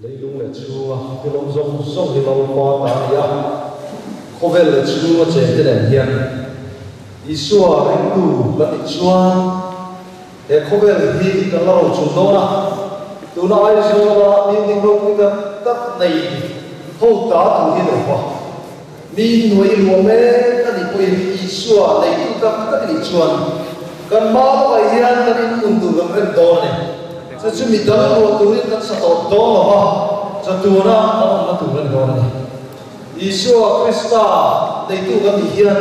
Leilung leh chhunga thil awm zawng zawng hi Lalpa ta a ni a, khawvel leh chhunga chengte nen hian Isua ringtu kan nih chuan he khawvel hi kan la rochun dawn a, tuna Aizawla building ropui tak tak nei ho ta tur hi lo va, mi nuai luah mek a nih pawhin Isua neitu tak tak nih chuan kan hma lawkah hian kan inhmun tur kan rem dawn a ni. Chu chu mi dang luah turin kan sa tawh dawn lo va, chatuana kan awmna tur a ni dawn a ni. Isua Krista neitu kan nih hian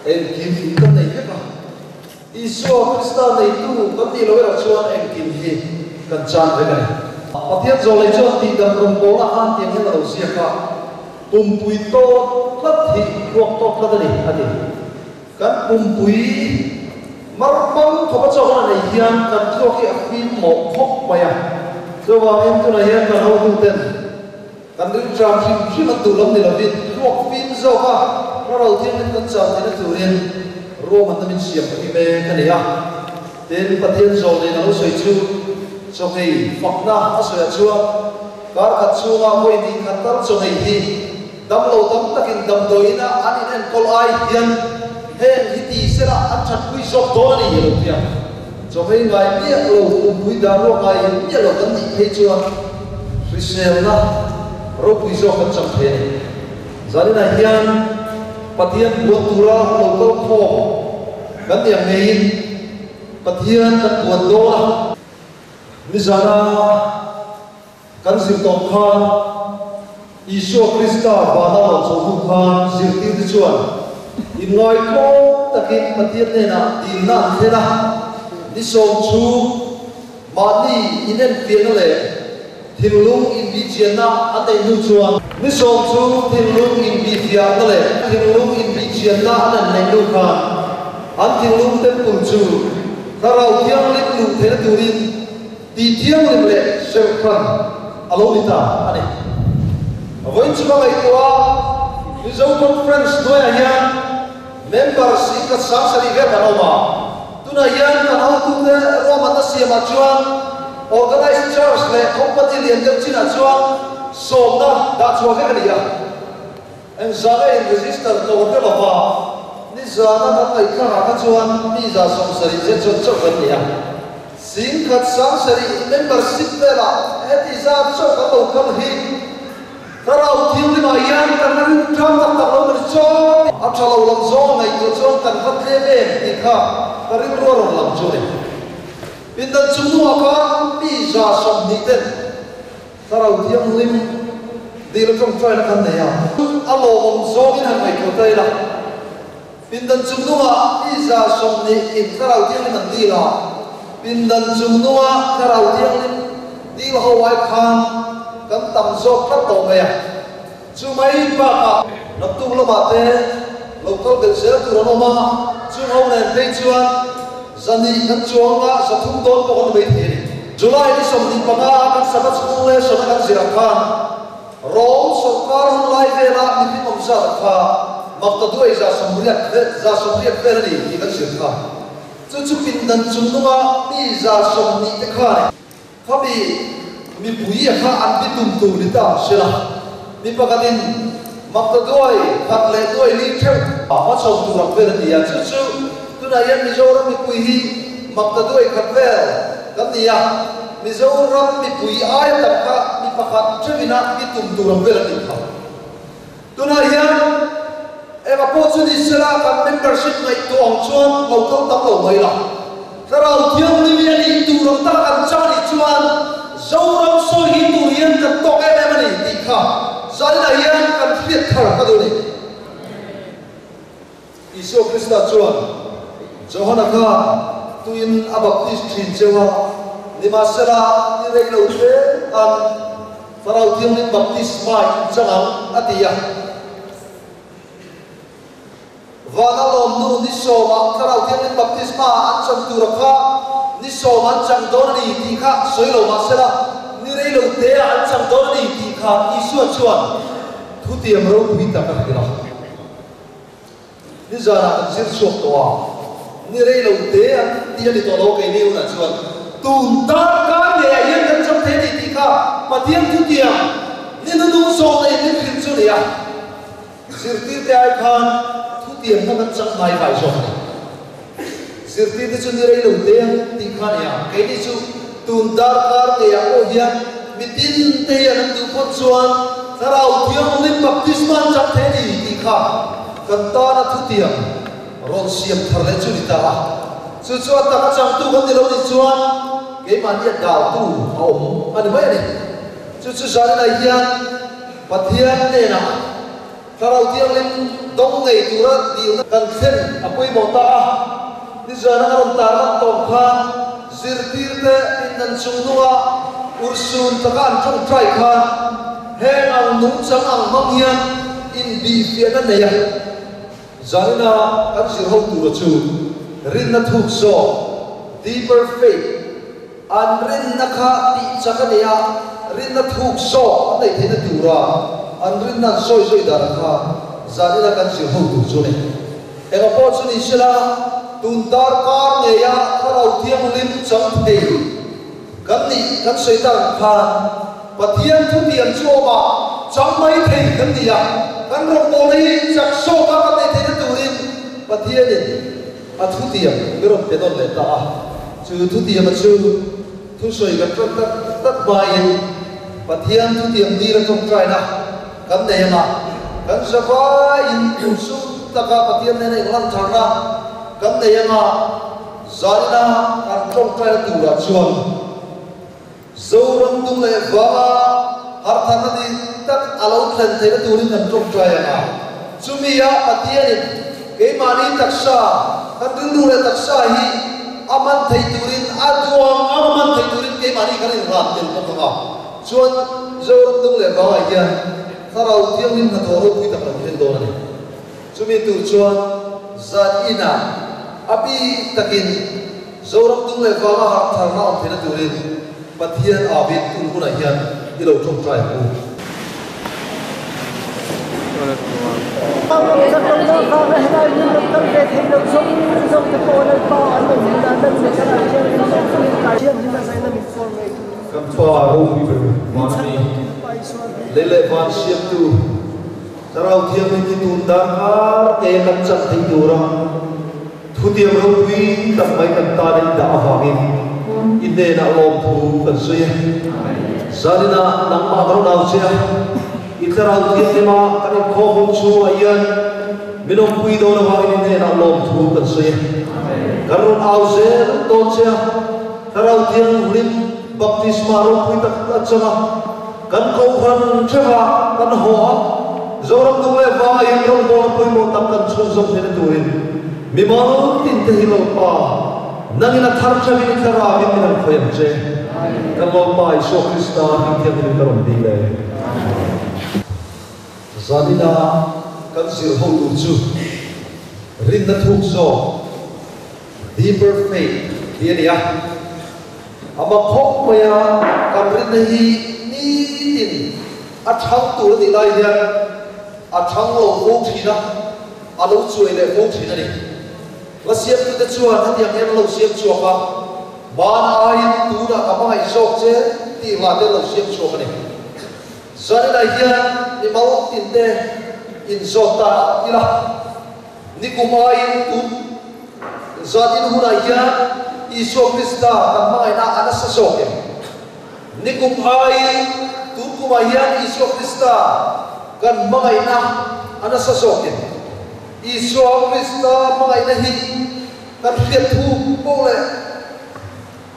engkim kan nei vek a. Isua Krista neitu kan nih loh erawh chuan engkim hi kan chan vek a ni. Pathian zawlei chuan tihdam rawngbawlna khan tiang hian a lo ziak a, Pumpui tawt tlat hi ruak tawt tlat a ni, a ti. Kan pumpui mar hmang thawk a chawk a nei hian kan thluak hi a fim mawh khawp mai a. Chuvangin tunah hian kan hotuten kan rilṭam hrim hrim an duh lam ni lovin thluak fim zawk a hla ro thianghlim kan cham theihna turin ruahmanna min siam ka ti mek a ni a. Tin, Pathian zawlnein a lo sawi chu chawngei fakna a sawiah chuan kar khat chhunga vawi hnih khat tal chawngei hi Damlo tam takin damdawiina an inenkawl ai hian heng hi ti sela an thatpui zawk dawn a ni lo tia chawhmei ngai miah lo, pumpui dan ruak ngai miah lo kan nih phei chuan hriselna ropui zawk kan chang thei a ni. Zaninah hian Pathian buan tura lo kal khawm kan nih ang ngeiin Pathian kan buan dawn a. Nizana Kan zir tawp khan Isua Krista vana lo chho hnu khan zirtirte chuan inngaihtlawm takin Pathian hnenah dilna an thlen a, ni sawm chhung mahni inenfiahna leh thinlung inbihchianna an neih hnu chuan, ni sawm chhung thinlung inbihfiahna leh thinlung inbihchianna an han neih hnu khan an thinlung temple chu Thlarau Thianghlim luh theihna turin Tih thianghlim leh serhhran a lo ni ta a ni. Vawiin chu ka ngaihtuah a, Mizo Conference hnuaiah hian member singkhat 7000 vel kan awm a, tunah hian kan hotute ruahmanna siamah chuan Organized Church leh Company lian deuh chinah chuan sawmna dah chhuah vek a ni a. Engzah nge in register tawh hrep a va? Nizana kan ngaihthlakah kha chuan mi 70 zet zawt chauh kan ni a. 1070 membership velah heti zat chauh kan lo kal hi Thlarau Thianghlimah hian kan rin ṭang tak tak lo ni chuan a ṭha lo lam zawng a ngaihtuah chuan kan va tlem em tih kha ka rilru a rawn lang chu a ni. Pindan chunghnungah khan mi 20 ten Thlarau Thianghlim dil tawngtaina kan nei a. A lawmawm zawngin han ngaihtuah ta ila, pindan chungnungah mi 20 in Thlarau Thianghlim an dil a, pindan chungnunga Thlarau Thianghlim dil ho ai khan kan tam zawk tlat tawh mai a. Chu mai bakah naktuk lamah te lo kal belh zel tur an awm a, chung ho nen phei chuan 200 kan chuang a, 300 dawn pawh kan ni maithei a ni. July ni 25 a kan Sabbath School lesson a kan zir ang khan Rom sawrkar hun lai vela mihring awm zat ang kha maktaduai 80 80 vel a ni tih kan zir kha. Chu chu pindan chungnunga mi 20 te khan Khami mipui a kha an bitum tur ni ta hrilh a, mi pakhatin maktaduai khat leh duai li theuh a hmachhawn tur ang vel a ni a, chu chu tunah hian Mizoram mipui hi maktaduai khat vel kan ni a, Mizoram mipui aia tam kha mi pakhat theuhin a bitum tur ang vel a ni kha. Tunah hian enga pawh chu ni sela kan membership ngaihtuah ang chuan lo kal tam lo mai la. Thlarau Thianghlim hi a nih tur ang tak kan chang a nih chuan Zoram sawi hi tur hian kan tawk em em a ni tih kha zaninah hian kan hriat thar ka duh a ni. Isua Krista chuan Johana kha tuin a baptis thin cheu a, nimahsela ni rei lo te an Thlarau Thianghlim baptisma in chang ang a ti a. Vana lawmnu ni sawmah Thlarau Thianghlim baptisma an chan tura kha ni sawm an chang dawn a ni tih kha sawi lo mahsela ni rei lo te ah an chang dawn a ni tih kha Isua chuan thutiam ropui tak a hrilh a. Nizanah kan zir chhuak tawh a, ni rei lo te an ti a ni tawh lo keini hunah chuan tun darkar ngeiah hian kan chang thei a ni tih kha Pathian thu. thutiam ni hnuhnung zawhna in min hrilh chu nia. Zirtirte ai khan thutiamna kan chang ngai vai zawk a ni. Zirtirte chu ni rei lo te ang tih kha a ni a, keini chu tun darkar ngeiah pawh hian mi tin te hian an duh phawt chuan Thlarau Thianghlim baptisma an chang thei a ni tih kha kan tana thutiam rawn siam thar leh chu ni ta a. Chu chu a taka changtu kan ni lo nih chuan keimahni a daltu a awm a ni mai a ni. Chu chu zaninah hian Pathian hnenah Thlarau Thianghlim dawng ngei tura dilna kan thlen a pawimawh ta a. Nizana ka rawn tarlang tawh khan zirtirte indan chung nunga urhsun taka an tawngtai khan heng ang nungchang ang hmang hian inbihfiahna nei a. Zanina kan zir ho tura chu rinna thuk zawk, deeper faith, An rinna kha tih chak a ni a, rinna thuk zawk an neih theihna tura an rinna an sawi sawi dan kha zanina kan zir ho tur chu a ni. Enga pawh chu ni sela, tun darkar ngeia Thlarau Thianghlim chang thei kan nih kan sawi tak ang khan Pathian thutiam chu awmah chang mai thei kan ni a, kan rawngbawlna hi chak zawka kan neih theihna turin Pathianin A thutiam i rawn pe nawn leh ta a, chu thutiama chu thusawi kan ṭan tak tak hmain Pathian thutiam dil a ṭawngṭaina kan nei ang a, kan zavaiin duhsum taka Pathian nena inlantharna kan nei ang a, zanina kan ṭawngṭaina turah chuan Zoram dung leh vanga hartharna dik tak a lo thlen theihna turin kan tawngtai ang a. Chumi ah Pathianin keimahni taksa, kan rilru leh taksa hi a man thei turin, a duang ang a man thei turin keimahni kan inhlan tel bawk ang a. Chuan Zoram dung leh vangah hian Thlarau Thianghlim hnathawh ropui tak a lo thlen dawn a ni. Chumi tur chuan zan inah a bik takin Zoram dung leh vanga harh tharna awm theihna turin Pathian avin tun hunah hian i lo tawngtai ang u. Kan Pa ropui ber van a ni. Lei leh van siamtu. Thlarau Thianghlim hi tun darkar te kan chan theih tura thutiam ropui tak mai kan tan a indah avangin i hnenah lawmthu kan sawi e. Zaninah nangmah ka rawn au che a, i Thlarau Thianghlima kan inkhawm hun chhungah hian min awmpui dawn avangin i hnenah lawmthu kan sawi e. Kan rawn au zel dawn che a, Thlarau Thianghlim baptisma ropui tak a chang a, Kan kohhran theuha kan haw a, Zoram dung leh vaiin rawngbawlna pawimawh tak kan chhunzawm theihna turin mimal tinte hi Lalpa nangin a thar theuhin i thlarauin min han khawih ang che. Kan Lalpa Isua Krista hming thianghlim ka rawn dil e. Zanina kan zir ho tur chu rinna thuk zawk, deeper faith, tih a ni a. A mak khawp mai a, kan rinna hi nitin a thang tur a nih lai hian a thang lo fo thin a, a lo chuai leh fo thin a ni. Hla siamtute chuan hetiang hian an lo siam chhuak a, Hmaan aiin tunah ka hmangaih zawk che tih hla te an lo siam chhuak a ni. Zaninah hian mimal tinte inzawt ta ila. Nikum aiin tun zanin hunah hian Isua Krista kan hmangaihna a nasa zawk em? Nikum aiin tun kumah hian Isua Krista kan hmangaihna a nasa zawk em? Isua Krista hmangaihna hi kan hriat thu poh leh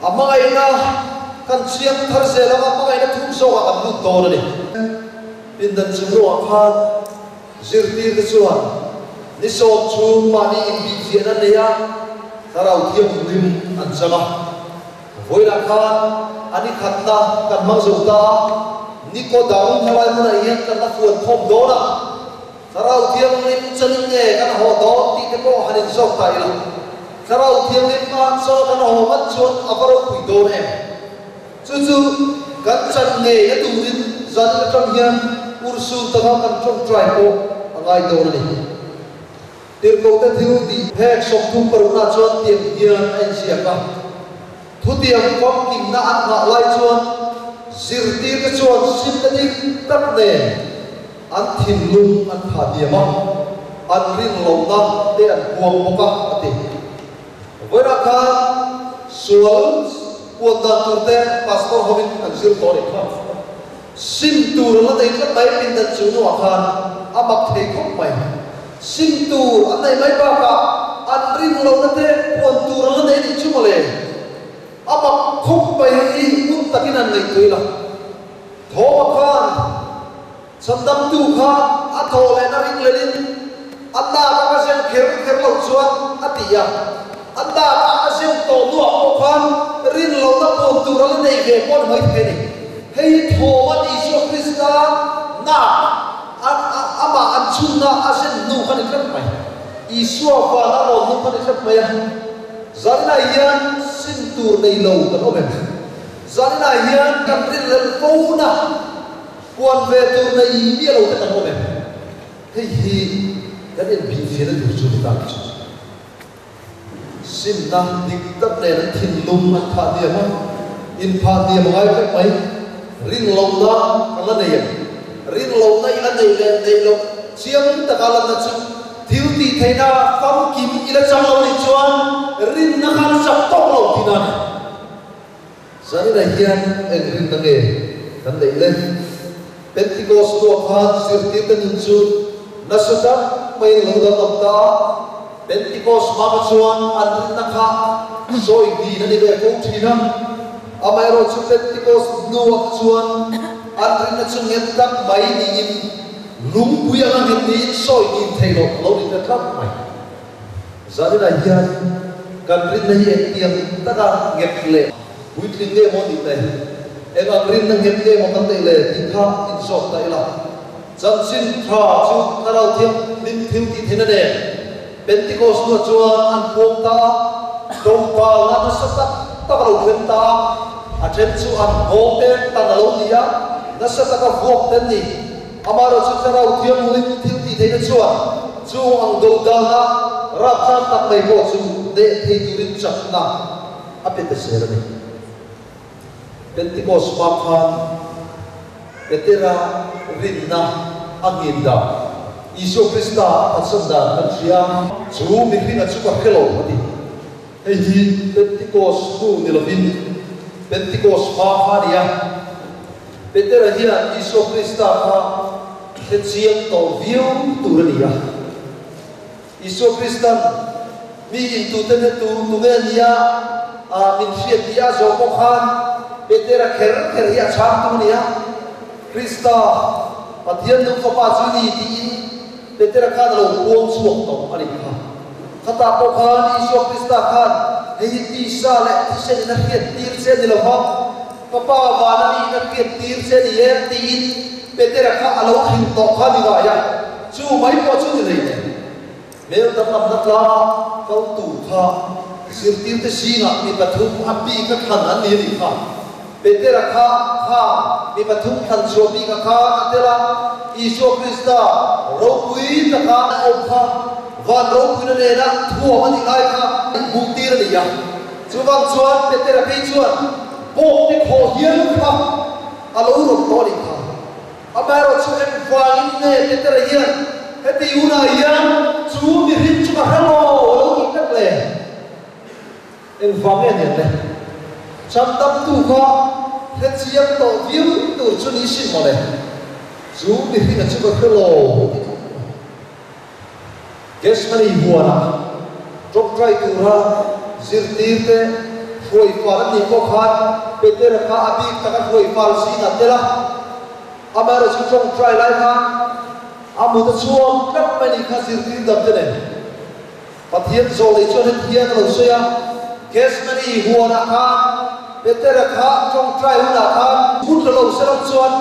a hmangaihna kan chiang thar zel anga hmangaihna thuk zawkah kan lut dawn a ni. Pindan chungruangah khan Zirtirte chuan ni sawm chhung mahni inbihfiahna neia Thlarau Thianghlim an chang a. Vawilah khan a ni khatna kan hmang zo ta a, ni kaw dang helai hmunah hian kan la fuan khawm dawn a, Thlarau Thianghlim chanin nge kan haw dawn tih te pawh han inzawk ta ila, Thlarau Thianghlim hma chaw kan haw ngat chuan a va ropui dawn em? Chu chu kan chan ngei a turin zan atang hian urhsun taka kan tawngtai pawh a ngai dawn a ni. Tirhkohte thil tih phek 30 parukna chuan tiang hian a inziak a, Thutiang famkimna an nghah lai chuan Zirtirte chuan simna dik tak nen an thinlung an pha diam a, an rinlohna te an puang bawk a, a ti. Vawiinah khan sual puan dan tur te pastor hovin an zir tawh a nih kha. Sim tur an la nei tlat mai pindan chu nuah khan a mak thei khawp mai. Sim tur an nei mai bakah an rinlohna te puan tur an la nei nih chu mawle. A mak khawp mai hi hun takin an ngaihtuah ila. Thawma khan Chhandamtu kha a thawh lehna ring lelin a nak a ka zem kher kher loh chuan a ti a. A nak a a zem tawh hnuah pawh khan rin lohna puan tur a la nei ve pawh ni mai thei a ni. Hei hi Thawma'n Isua Krista nak a amah an chhunna a zem hnu kha ni tlat mai. Isua van a lawn hnu kha ni tlat mai a. Zaninah hian sim tur nei lo kan awm em? Zaninah hian kan rinhlelh fo na puan ve tur nei miah lo te kan awm em? Hei hi kan inbihfiahna tur chu ni ta chu. Simna dik tak nen an thinlung an phah hniam a, inphah hniam a ngai vek mai. Rinlohna kan la nei em? Rinlohna i la neih leh neih loh chiang taka lanna chu thil tih theihna famkim i la chang lo nih chuan rinna kha a chak tawk lo tihna a ni. Zaninah hian eng rinna nge kan neih le? Pentecost hnuah khan zirtirte nun chu nasa tak maiin lo danglam ta a. Pentecost hma kha chuan an rinna kha sawi din a ni ve fo thin a. Amaherawh chu Pentecost hnuah kha chuan an rinna chu nghet tak mai niin lungpui anga nghet niin sawi din theih loh a lo ni ta tlat mai. Zaninah hian kan rinna hi engtiang taka nghet leh puitling nge maw nih le? Eng ang rinna nghet nge maw kan neih le tih kha inzawt ta ila. Chanchin tha chu Thlarau Thianghlim thil tih theihna nen Pentecost hnuah chuan an puang ta a, dodalna nasa tak tak a lo thlen ta a, a then chu an nghawng te tan a lo ni a, nasa taka vuak te an ni. Amaherawhchu Thlarau Thianghlim thil tih theihna chuan chu ang dodalna rapthlak tak mai pawh chu neh thei turin chakna a pe ta zel a ni. Pentecost hma khan Petera rinna a ngin dan, Isua Krista a phatsan dan kan hria a. Chu mihringa chu ka hre lo a ti. Hei hi Pentecost hnu ni lovin Pentecost hma kha a ni a. Petera hian Isua Krista kha hre chiang tawh viau tur a ni a. Isua Kristan mi intute te tu tunge a nia a min hriat tih a zawh pawh khan Petera kher kher hi a chhangtu a ni a. Krista, Pathian nung Fapa chu ni tiin Petera khan a lo puang chhuak tawh a nih kha. Khatah pawh khan Isua Krista khan hei hi tisa leh thisen in a hriat tir che a ni lo va, Ka Pa van a nih in a hriat tir che a ni e tiin Petera kha a lo hrilh tawh kha ni ngai a, chu mai pawh chu ni rei nen. Hmel danglamna tlanga kal tur kha zirtirte zingah mi pathum a bik a thlan an ni a nih kha. Petera kha kha mi pathum thlan chhuah bikah khan a tel a, Isua Krista ropui taka a awm kha van ropuina nena thuam a nih lai kha hmuh tir a ni a. Chuvang chuan Petera phei chuan bawkte khawh hial kha a lo rawn tawh a nih kha. Amaherawhchu engvangin nge Petera hian heti hunah hian chu mihring chu ka hre lo a lo tih tlat le? Engvang nge niang le? Chhandamtu kha hre chiang tawh viau tur chu ni sin mawle. Chu mihringa chu ka hre lo a ti tlat mai. Gethsemane huanah tawngtai tura zirtirte hruai fal an nih pawh khan Petera kha a bik taka hruai fal zingah tel a, amaherawhchu tawngtai lai khan a mut a chhuak tlat mai nih kha zirtir dangte nen. Pathian zawlei chuan heti hian a lo sawi a, Gethsemane huanah khan Petera kha tawngtai hunah khan mut la lo se lo chuan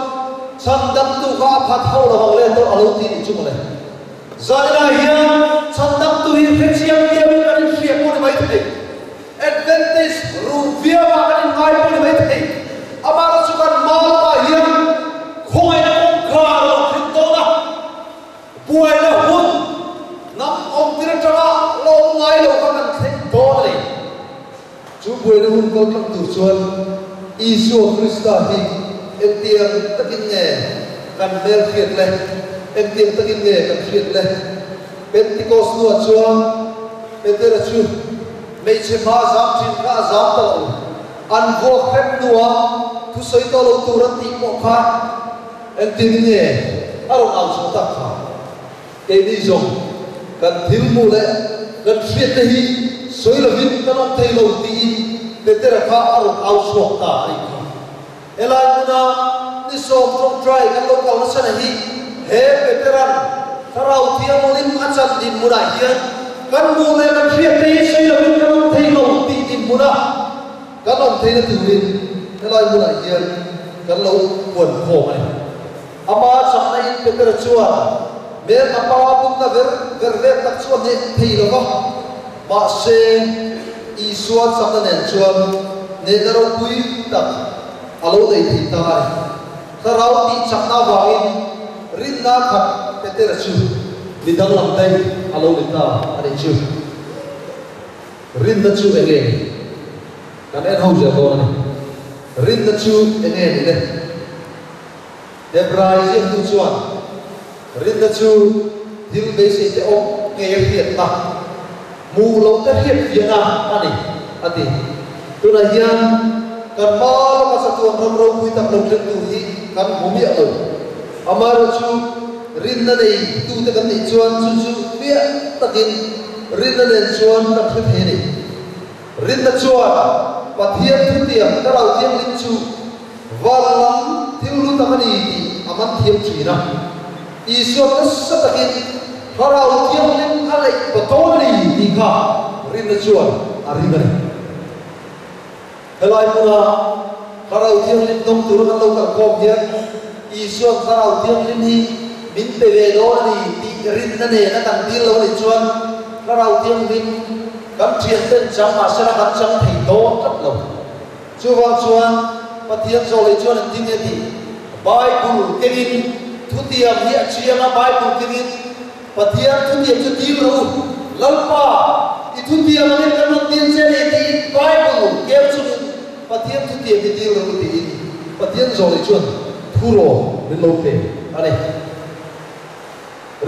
chhandamtu kha a phat ho lo ang le tawh a lo ti nih chu mawle. Zaninah hian chhandamtu hi hrechiang viauin kan inhria pawh ni mai thei. Adventist ruh viauah kan inngai pawh ni mai thei. Amaherawhchu kan hma lamah hian khawngaihna kawngkhar a lo thlen dawn a. Buaina hun hnam awmtir atanga la awm ngai lo kha kan thleng dawn a ni. Chu buaina hun kal tlang tur chuan Isua Krista hi Engtiang takin nge kan hmel hriat le? Engtiang takin nge kan hriat le? Pentikos hnuah chuan Petera chu hmeichhe hma zam thin kha a zam ta lo. An vuak hrep hnuah thusawi tawh lo tur an tih pawh kha engtin nge a rawn au chhuah tak kha? Keini zawng kan thil hmuh leh kan hriat te hi sawi lovin kan awm thei lo tiin Petera kha a rawn au chhuak ta a nih kha. Helai hmuna ni 10 ṭawngṭai kan lo kal nasa na hi he Petera'n Thlarau Thianghlim a chan dinhmunah hian kan hmuh leh kan hriat te hi sawi lovin kan awm thei lo tih dinhmuna kan awm theihna turin helai hmunah hian kan lo puan khawm a ni. Ama chakna in Petera chuan Mel a pa bumna ver ver vek tak chu a hneh thei lo va, mahse Isua chakna nen chuan hnehna ropui tak a lo nei thei ta a ni. Thlarau tih chakna avangin rinna khat Petera chu mi danglam daih a lo ni ta a nih chu. Rinna chu enge ni? Kan en ho zel dawn a ni. Rinna chu enge ni le? Hebrai ziaktu chuan, Rinna chu thil beisei te awm ngei a hriatna, hmuh loh te hriat fiahna a ni, a ti. Tunah hian kan hma lawka chatuan ram ropui tak lo thleng tur hi kan hmu miah lo. Amaherawhchu, rinna nei tute kan nih chuan chu chu fiah takin rinna nen chuan kan hre thei a ni. Rinna chuan Pathian thutiang Thlarau Thianghlim chu van lam thil lu tak a ni tih a man thiam thin a. Isua nasa takin Thlarau Thianghlim a leih ba dawn a ni tih kha rinna chuan a ring a ni. Helai hmuna Thlarau Thianghlim dawng tura kan lo kal khawm hian Isua'n Thlarau Thianghlim hi min pe ve dawn a ni tih rinna nena kan dil lo a nih chuan Thlarau Thianghlim kan thianten chang mahsela kan chang thei dawn tlat lo. Chuvang chuan Pathian zawlei chuan engtin nge tih? Bible kengin thutiam hi a chiang a, Bible kengin Pathian thutiam chu dil rawh u, Lalpa, i thutiam angin kan rawn dil che a ni tiin Bible keu chungin Pathian thutiam hi dil rawh u tiin Pathian zawlei chuan thurawn min lo pe a ni.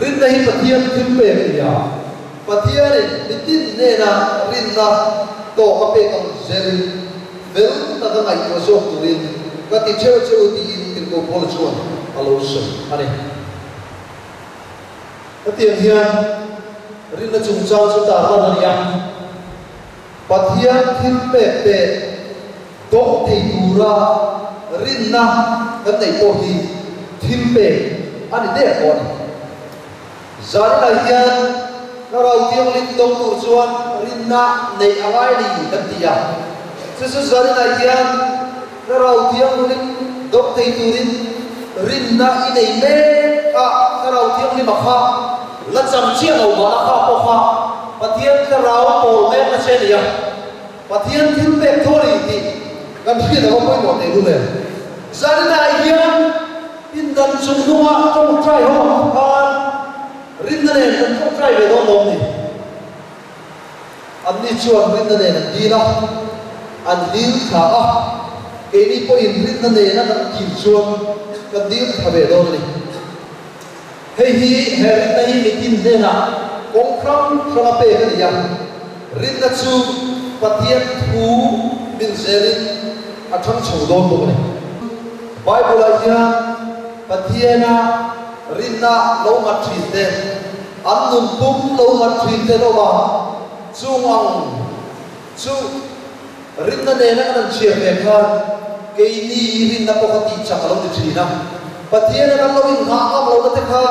Rinna hi Pathian thil pek a ni a, Pathianin mitin hnena rinna tawk a pek ang zelin fel taka ngaihtuah zawk turin ka ti theuh che u tiin Tirhkoh Paula chuan a lo sawi a ni. Hetiang hian rinna chungchang chu tarlan a ni a, Pathian thil pek te dawng thei tura rinna kan neih pawh hi thil pek a ni der pawh a ni. Zaninah hian Thlarau Thianghlim dawng tur chuan rinna neih a ngai ni kan ti a, chu chu zaninah hian Thlarau Thianghlim dawng thei turin rinna i nei mek a, Thlarau Thianghlima kha la cham chiah lo mahna kha pawh kha Pathian Thlarau pawl mekna che a ni a, Pathian thil pek tho a ni tih kan hriat ava pawimawh teh lul em. Zaninah hian pindan chung hnungah tawngtai ho ang khan rinna nen kan tawngtai ve dawn lawm ni? Anni chuan rinna nen an dil a, an dil thla a, keini pawhin rinna nena kan dil chuan kan dil thla ve dawn a ni. Hei hi he rinna hi mitin hnenah kawng hrang hranga pek a ni a, rinna chu Pathian thu mil zelin a thang chho dawn bawk a ni. Bible-ah hian Pathiana rinna lo nghat thin te, An nun pum lo nghat thin te lo a, chung ang chu rinna nena kan han chhiar ve khan keini rinna pawh kha tih chak a lo ni thin a. Pathian a kan lo inngah ngam lohna te kha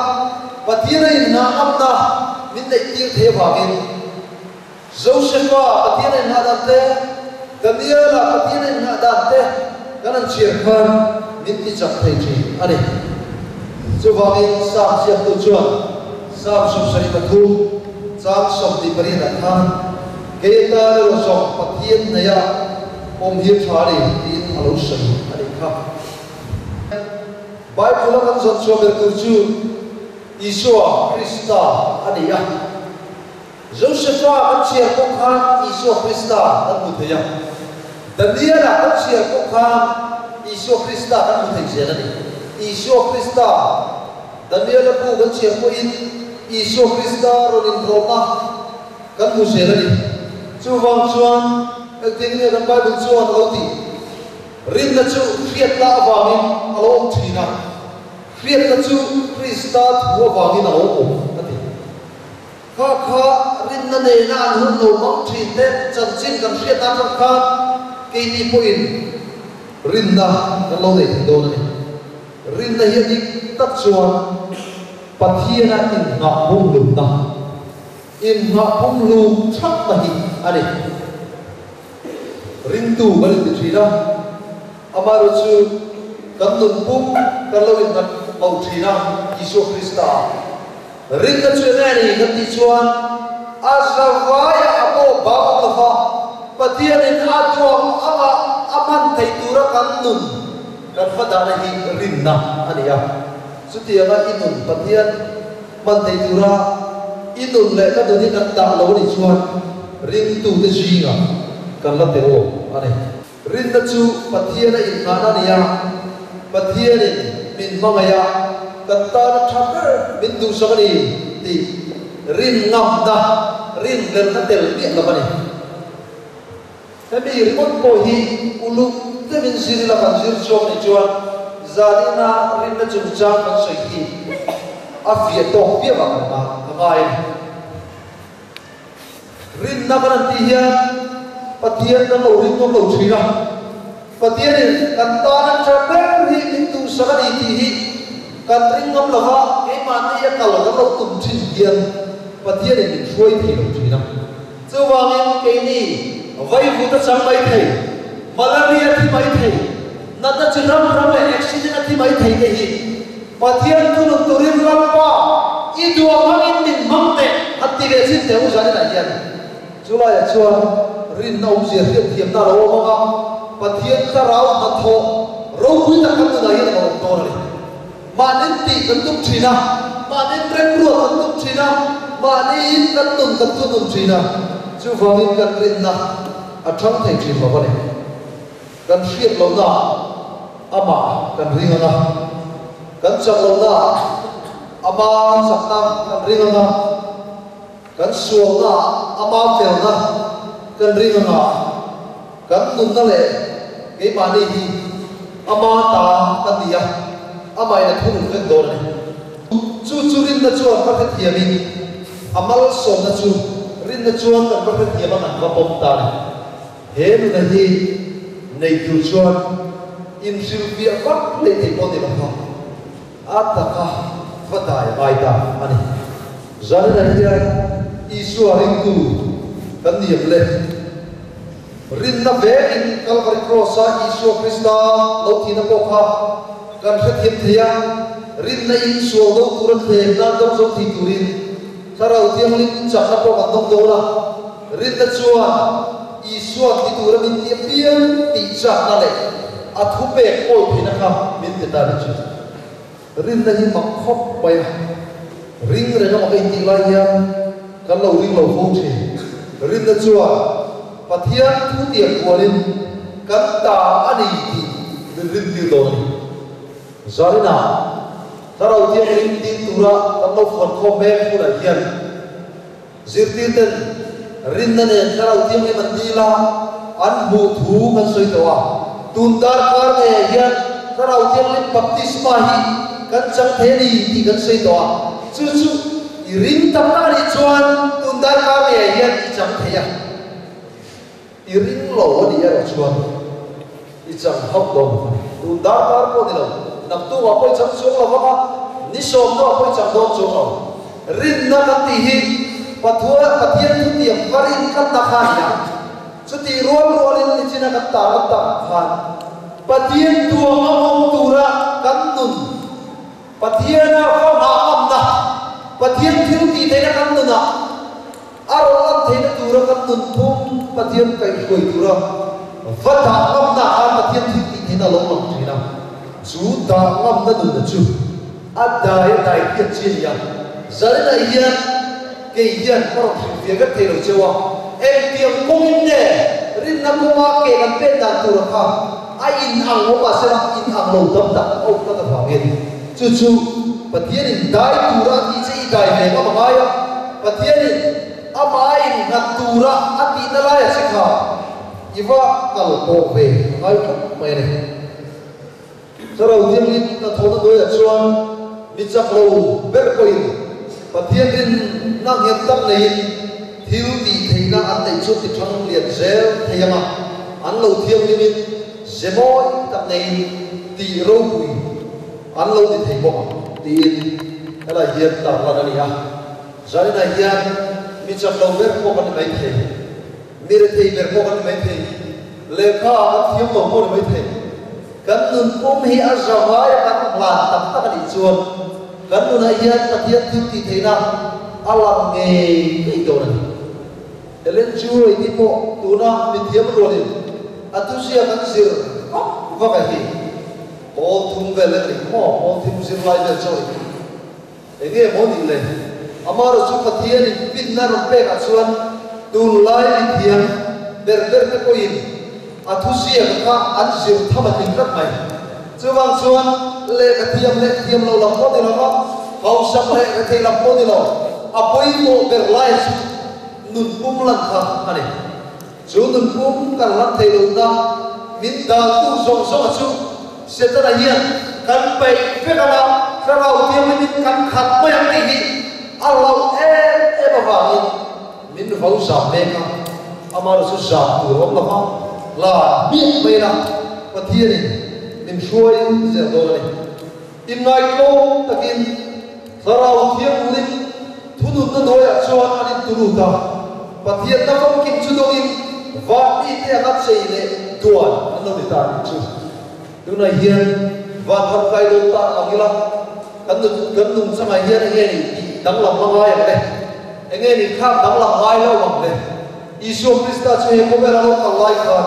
Pathian a inngah ngamna min neih tir thei avangin Josefa Pathian a inngah dan te, Daniela Pathian a inngah dan te kan han chhiar khan min ti chak thei thin a ni. Chuvangin Psalm ziaktu chuan Psalm 73 chang 28 ah khan, Kei atan erawh zawng Pathian hnaih awm hi a tha a ni tiin a lo sawi a nih kha. Bible a kan zawn chhuah ber tur chu Isua Krista a ni a. Josefa kan chhiar pawh khan Isua Krista kan hmu thei a. Daniela kan chhiar pawh khan Isua. Isua Krista kan hmu thei zel a ni. Isua Krista, Daniela bu kan chhiar pawhin Isua Krista rawn inrawlna kan hmu zel a ni. Chuvang chuan engtin nge kan Bible chuan a lo tih? Rinna chu hriatna avangin a lo awm thin a, hriatna chu Krista thu avangin a lo awm a ti. Kha kha rinna nena an hun lo hmang thin te chanchin kan hriat atang khan keini pawhin rinna kan lo nei thei dawn a ni. Rinna hi a dik tak chuan Pathiana innghah pumhlumna, innghah pumhlum thakna hi a ni. Ringtu kan inti thin a, amaherawhchu kan nun pum kan lo innghat lo thin a, Isua Krista. Rinna chu eng nge ni kan tih chuan a zavaiah a pawh bang awm lo va, Pathianin a duang anga a hman theih tura kan nun kan va dahna hi rinna a ni a. Chutianga i nun Pathian hman theih tura i nun leh ka nun hi kan dah lo a nih chuan ringtute zingah kan la tel awm a ni. Rinna chu Pathiana innghahna a ni a, Pathianin min hmangaih a, kan tana tha ber min duhsak a ni tih rin ngamna, rinhlelhna tel miah lo a ni. Hemi ringawt pawh hi uluk deuhin zir ila kan zir chhuak nih chuan zanina rinna chungchang kan sawi hi a fiah tawk viau ah kan ngai a ni. Rinna kan han tih hian Pathian kan lo ring ngawt lo thin a, Pathianin kan tan a tha ber hi min duhsak a ni tih hi kan ring ngam lo va, keimahni a kal kan lo tum thin hian Pathianin min hruai thei lo thin a. Chuvangin keini vaivut a chang mai thei, malaria thi mai thei, natna chi ram ram leh accident a thi mai thei te hi Pathian thunun turin Lalpa i duah hmangin min hmang teh han ti ve chin teh u zaninah hian. Chulaiah chuan rinna awmzia hriatthiamna a lo awm ang a, Pathian thlarau hnathawh ropui tak kan nunah hian a lo awm dawn a ni. Mahnin tih kan tum thin a, mahnin remruat kan tum thin a, mahniin kan nun kan thunun thin a, chuvangin kan rinna a thang thei thin lo a ni. Kan hriat lohnaah amah kan ring ang a, kan chak lohnaah ama chakna kan ring ang a, kan sualnaah ama felna kan ring ang a, kan nunna leh keimahni hi ama ta kan ni a, amahin a thunun vek dawn a ni. Chu chu rinna chuan va hrethiamin a malsawmna chu rinna chuan kan va hrethiam a kan va pawm ta a ni. He nuna hi nei tur chuan inhrilhfiah vak leh thei pawh ni lo kha a taka va dai ngai ta a ni. Zaninah hian Isua ringtu kan ni ang le. Rinna vekin Kalvari Cross-a Isua Krista lo thihna pawh kha kan hrethiam thei a, rinna in sual do tura thlemna do zo thei turin Thlarau Thianghlim chakna pawh kan dawng dawn a. Rinna chuan Isua'n ti tura min ti apiang tih chakna leh a thupek awi theihna kha min pe ta ni chu. Rinna hi mak khawp mai a, ring reng a mak a intih lai hian kan lo ring lo fo thin. Rinna chuan Pathian thu tiang kualin kan ta a ni tih min rintir dawn a ni. Zarina, Thlarau Thianghlim dil tura kan lo fuan khawm mek hunah hian, Zirtirten rinna nen Thlarau Thianghlim an dil a, an hmuh thu kan sawi tawh a. Tun darkar ngeiah hian Thlarau Thianghlim baptisma hi kan chang thei a ni tih kan sawi tawh a. Chu chu i ring tak tak a nih chuan tun darkar ngeiah hian i chang thei a. I ring lo a nih erawh chuan i chang hauh dawn lo a ni. Tun darkar pawh ni lo, naktukah pawh i chang chuang lo vang a, ni sawmnaah pawh i chang dawn chuang lo. Rinna kan tih hi Pathua Pathian thutiam va rin tlatna kha a ni a. Chutih rual rualin nichina kan tar an tak ang khan Pathian tuam a awm tura kan nun, Pathiana va nghah ngamna, Pathian thil tih theihna kan nunah, A rawn lan theihna tura kan nun phum Pathian kaihhruai tura va dah ngamna khan Pathian thil tih theihna a lo lang thin a. Chu dah ngamna nunna chu a dai a dai hian chi a ni a. Zarinah hian kei hian ka rawn hrilhfiah vek thei lo cheu a, engtiang kawngin nge rinna kawnga ke kan pek dan tura kha a in. in ang awm mah sela in ang lo tam tak a awm tlat avangin chu chu Pathianin dai tura a tih che i dai ve ngam a ngai a, Pathianin amah a innghat tura a tihna laiah che kha i va kal pawh ve a ngai khawp mai a ni. Thlarau Thianghlim hnathawhna hnuaiah chuan mi chak lo ber pawhin Pathian rinna nghet tak neiin thil tih theihna an neih chu ti thang lian zel thei ang a, an lo thianghlimin ze mawi tak neiin tih ropui an lo ti thei bawk ang tiin helai hian tarlan a ni a. Zaninah hian mi chak lo ber pawh kan ni maithei. Mi rethei ber pawh kan ni maithei, lehkha ah kan thiam lo pawh ni maithei. Kan nun pum hi a zavai a kan hlan tak tak a nih chuan kan nunah hian Pathian thil tih theihna a lang ngei ngei dawn a ni. Ellen G. White pawh tuna mithiam rualin a thuzia kan zir vak vak a hi. Pawl thum vel lek a nih maw? Pawl thim zirlai vel chaw a nih. Enge maw nih le? Amaherawh chu Pathianin finna rawn pekah chuan tunlai mithiam ber ber te pawhin a thuziak kha an zir tham a tling tlat mai. Chuvang chuan lehkha thiam leh thiam lo lam pawh ni lo va, hausak leh rethei lam pawh ni lo, a pawimawh ber lai chu nun pum lan kha a ni. Chu nun pum kan lan theih lohna min daltu zawng zawnga chu Setana hian kan peih vek anga Thlarau Thianghlimin kan khat mai ang tih hi a hlauh em em avangin min vo zam mek a, amaherawh chu zam tur a awm lo va, hlan hmiah mai ila Pathianin min hruai zel dawn a ni. Inngaihtlawm takin Thlarau Thianghlim thununna hnuaiah chuan an intulut a, Pathianna famkim chu dawngin van mite anga chei leh duan an lo ni ta a nih chu. Tunah hian van ram kai dawn ta ang ila, kan nun kan nungchangah hian enge ni tih danglam a ngai ang le? Enge ni khak danglam ngai lo ang le? Isua Krista chu he khawvela lo kal lai khan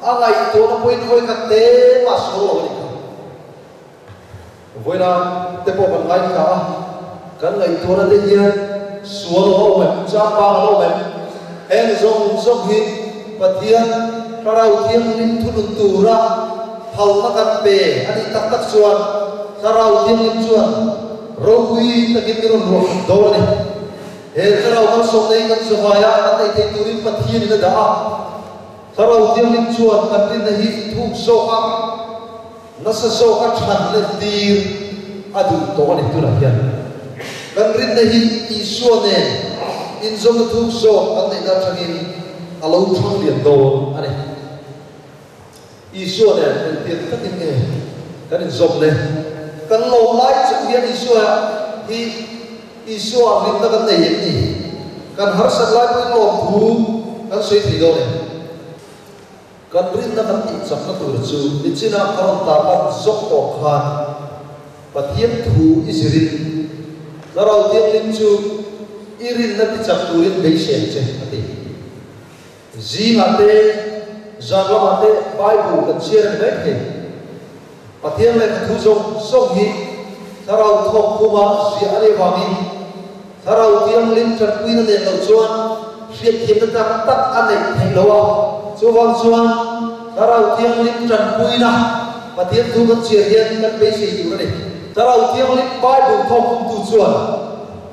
a ngaihtuahna pawhin vawikhat te mah sual lo a nih kha. Vawiina te pawh kan ngaithla a, kan ngaihtuahna te hian sual a lo awm em, changkang a lo awm em? Heng zawng zawng hi Pathian Thlarau Thianghlim thunun tura phalna kan pe a nih tak tak chuan Thlarau Thianghlim chuan ropui takin min rawn ruah khat dawn a ni. He Thlarau malsawmna hi kan zawhai a, kan neih theih turin Pathianin a dah a. Thlarau Thianghlim chuan kan rinna hi thuk zawk a. Nasa zawka than leh tir a duh tawh a ni tunah hian. Kan rinna hi Isua nen inzawmna thuk zawk kan neihna atangin a lo thang lian dawn a ni. Isua nen engtiang takin nge kan inzawm le? Kan lawm lai chauh hian Isua hi Isua rinna kan nei em ni? Kan harsat lai pawhin lawmthu kan sawi thei dawn em? Kan rinna kan tih chakna tur chu nichinah ka rawn tarlan zawk tawh khan Pathian thu i zirin Thlarau Thianghlim chu i rinna ti chak turin beisei ang che a ti. Zingah te, zan lamah te Bible kan chhiar a ni mai thei. Pathian lehkha thu zawng zawng hi Thlarau thawk khuma ziah a nih avangin Thlarau Thianghlim tanpuina nen lo chuan hriatthiamna tak tak a neih theih lo a. Chuvang chuan Thlarau Thianghlim tanpuina Pathian thu kan chhiar hian kan beisei tur a ni. Thlarau Thianghlim Bible thawk khumtu chuan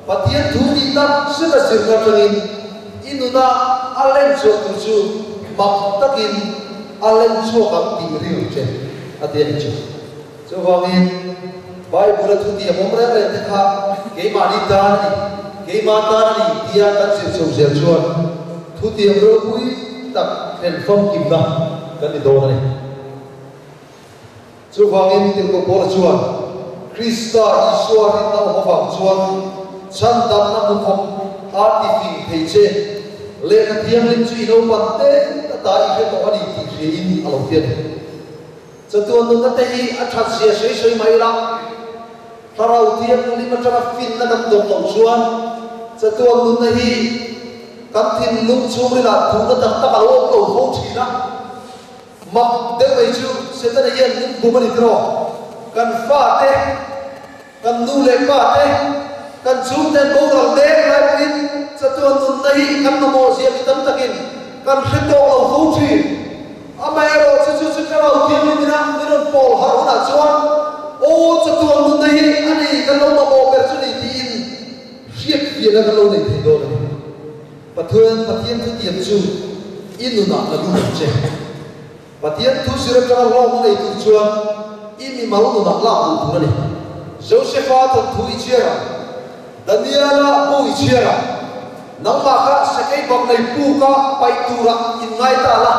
Pathian thu tih tak zet a zirna atangin i nuna a len chhuah tur chu mak takin a len chhuak ang tih rilru che a ti a ni chu. Chuvangin, Bible-a thutiam awm reng reng te kha keimahni tan a ni, keimah tan a ni tia kan zir chho zel chuan thutiam ropui tak thlen famkimna kan ni dawn a ni. Chuvangin, Tirhkoh Paula chuan Krista Isua rinna awm avang chuan chhandamna hmu khawp a ti fing thei che. Lehkha Thianghlim chu i naupan te ata i hre tawh a ni tih hriain a lo ti a ni. Chatuan nunna te hi a that zia sawi sawi mai ila, Thlarau Thianghlim atanga finna kan dawm loh chuan chatuan nunna hi kan thinlung chhungrilah duhna tak tak a lo awm lo fo thin a. Mak deuh mai chu Setana hian min bum a ni tiraw? Kan fate, kan nu leh pa te, kan chhungten boral mek lai pawhin chatuan nunna hi kan mamawh zia mi tam takin kan hre tawk lo fo thin. Amaherawh chu chu chu Thlarau Thianghlim ina. Nehna kan lo nei thei dawn a ni. Pathian Pathian thutiam chu i nunah la lut ang che. Pathian thu zir atanga hlawkna nei tur chuan i mimal nunah lak duh tur a ni. Josefa thawnthu i chhiar ang, Daniela bu i chhiar ang, nangmah kha sakei bak nei puka paih turah inngai ta la,